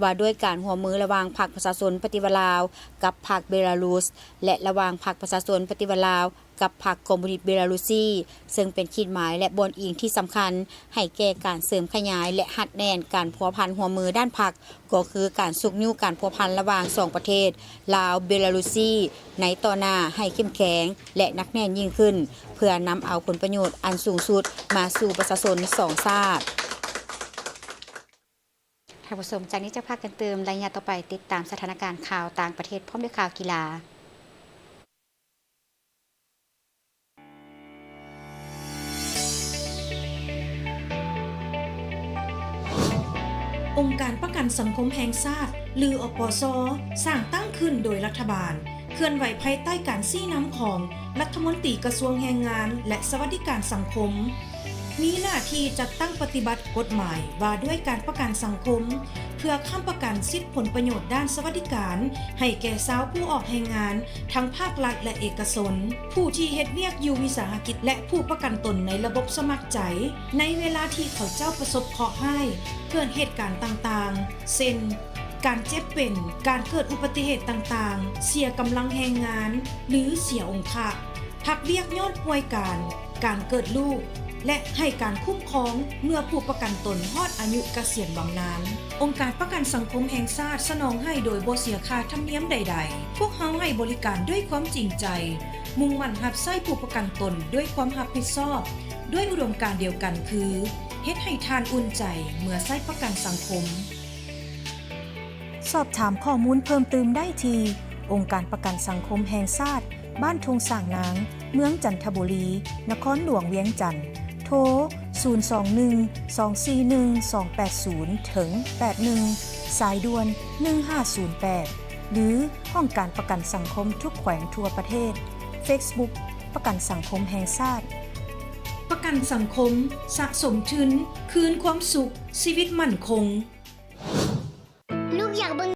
ວ່າດ້ວຍການຮ່ວມມືລະຫວ່າງພັກປະຊາຊົນປະຕິວັດລາວກັບພັກເບລາຣຸດ ແລະ ລະຫວ່າງພັກປະຊາຊົນປະຕິວັດລາວກັບພັກຄອມມູນິດເບລາຣຸດຊີ, ເຊິ່ງເປັນຂີດໝາຍ ແລະ ບ່ອນອີງທີ່ສຳຄັນໃຫ້ແກ່ການເສີມຂະຫຍາຍ ແລະ ຮັດແໜ້ນການພົວພັນຮ່ວມມືດ້ານພັກ ກໍຄືການຊຸກຍູ້ການພົວພັນລະຫວ່າງສອງປະເທດ ລາວ-ເບລາຣຸດຊີ ໃນຕໍ່ໜ້າໃຫ້ເຂັ້ມແຂງ ແລະ ໜັກແໜ້ນຍິ່ງຂຶ້ນ ເພື່ອນຳເອົາຜົນປະໂຫຍດອັນສູງສຸດມາສູ່ປະຊາຊົນສອງຊາດ. ທ່ານຜູ້ຊົມ, ຈາກນີ້ຈະພາກັນຕື່ມໄລຍະຕໍ່ໄປຕິດຕາມສະຖານະການຂ່າວຕ່າງປະເທດ ພ້ອມດ້ວຍຂ່າວກິລາ. ອົງການປະກັນສັງຄົມແຫ່ງຊາດ ຫຼື ອປຊ ສ້າງຕັ້ງຂຶ້ນໂດຍລັດຖະບານ, ເຄື່ອນໄຫວພາຍໃຕ້ການຊີ້ນຳຂອງລັດຖະມົນຕີກະຊວງແຮງງານ ແລະ ສະຫວັດດີການສັງຄົມ, ມີໜ້າທີ່ຈັດຕັ້ງປະຕິບັດກົດໝາຍວ່າດ້ວຍການປະກັນສັງຄົມ ເພື່ອຄ້ຳປະກັນສິດຜົນປະໂຫຍດດ້ານສະຫວັດດີການ ໃຫ້ແກ່ຊາວຜູ້ອອກແຮງງານ ທັງພາກລັດ ແລະ ເອກະຊົນ, ຜູ້ທີ່ເຮັດວຽກຢູ່ວິສາຫະກິດ ແລະ ຜູ້ປະກັນຕົນໃນລະບົບສະໝັກໃຈ. ໃນເວລາທີ່ເຂົາເຈົ້າປະສົບເຄາະຮ້າຍ, ເກີດເຫດການຕ່າງໆ ເຊັ່ນ ການເຈັບເປັນ, ການເກີດອຸບັດຕິເຫດຕ່າງໆ, ເສຍກຳລັງແຮງງານ ຫຼື ເສຍອົງຄະ, ພັກວຽກຍ້ອນປ່ວຍການ, ການເກີດລູກ ແລະ ໃຫ້ການຄຸ້ມຄອງເມື່ອຜູ້ປະກັນຕົນຮອດອາຍຸກະສຽນບຳນານ. ອົງການປະກັນສັງຄົມແຫ່ງຊາດສະໜອງໃຫ້ໂດຍບໍ່ເສຍຄ່າທຳນຽມໃດໆ. ພວກເຮົາໃຫ້ບໍລິການດ້ວຍຄວາມຈິງໃຈ, ມຸ່ງໝັ້ນຮັບໃຊ້ຜູ້ປະກັນຕົນດ້ວຍຄວາມຮັບຜິດຊອບ, ດ້ວຍອຸດົມການດຽວກັນຄື ເຮັດໃຫ້ທ່ານອຸ່ນໃຈເມື່ອໃຊ້ປະກັນສັງຄົມ. ສອບຖາມຂໍ້ມູນເພີ່ມຕື່ມໄດ້ທີ່ ອົງການປະກັນສັງຄົມແຫ່ງຊາດ ບ້ານທົ່ງຊ້າງນາງ, ເມືອງຈັນທະບູລີ, ນະຄອນຫຼວງວຽງຈັນ, ໂທ ສູນສອງໜຶ່ງ ສອງສີ່ໜຶ່ງ ສອງແປດສູນ ເຖິງ ແປດໜຶ່ງ ສາຍດ່ວນ ໜຶ່ງຫ້າສູນແປດ ຫຼື ຫ້ອງການປະກັນສັງຄົມທຸກແຂວງທົ່ວປະເທດ. ເຟສບຸກ ປະກັນສັງຄົມແຫ່ງຊາດ. ປະກັນສັງຄົມ, ສະສົມທຶນ, ຄືນຄວາມສຸກ, ຊີວິດໝັ້ນຄົງ. ລູກຢາກເບິ່ງ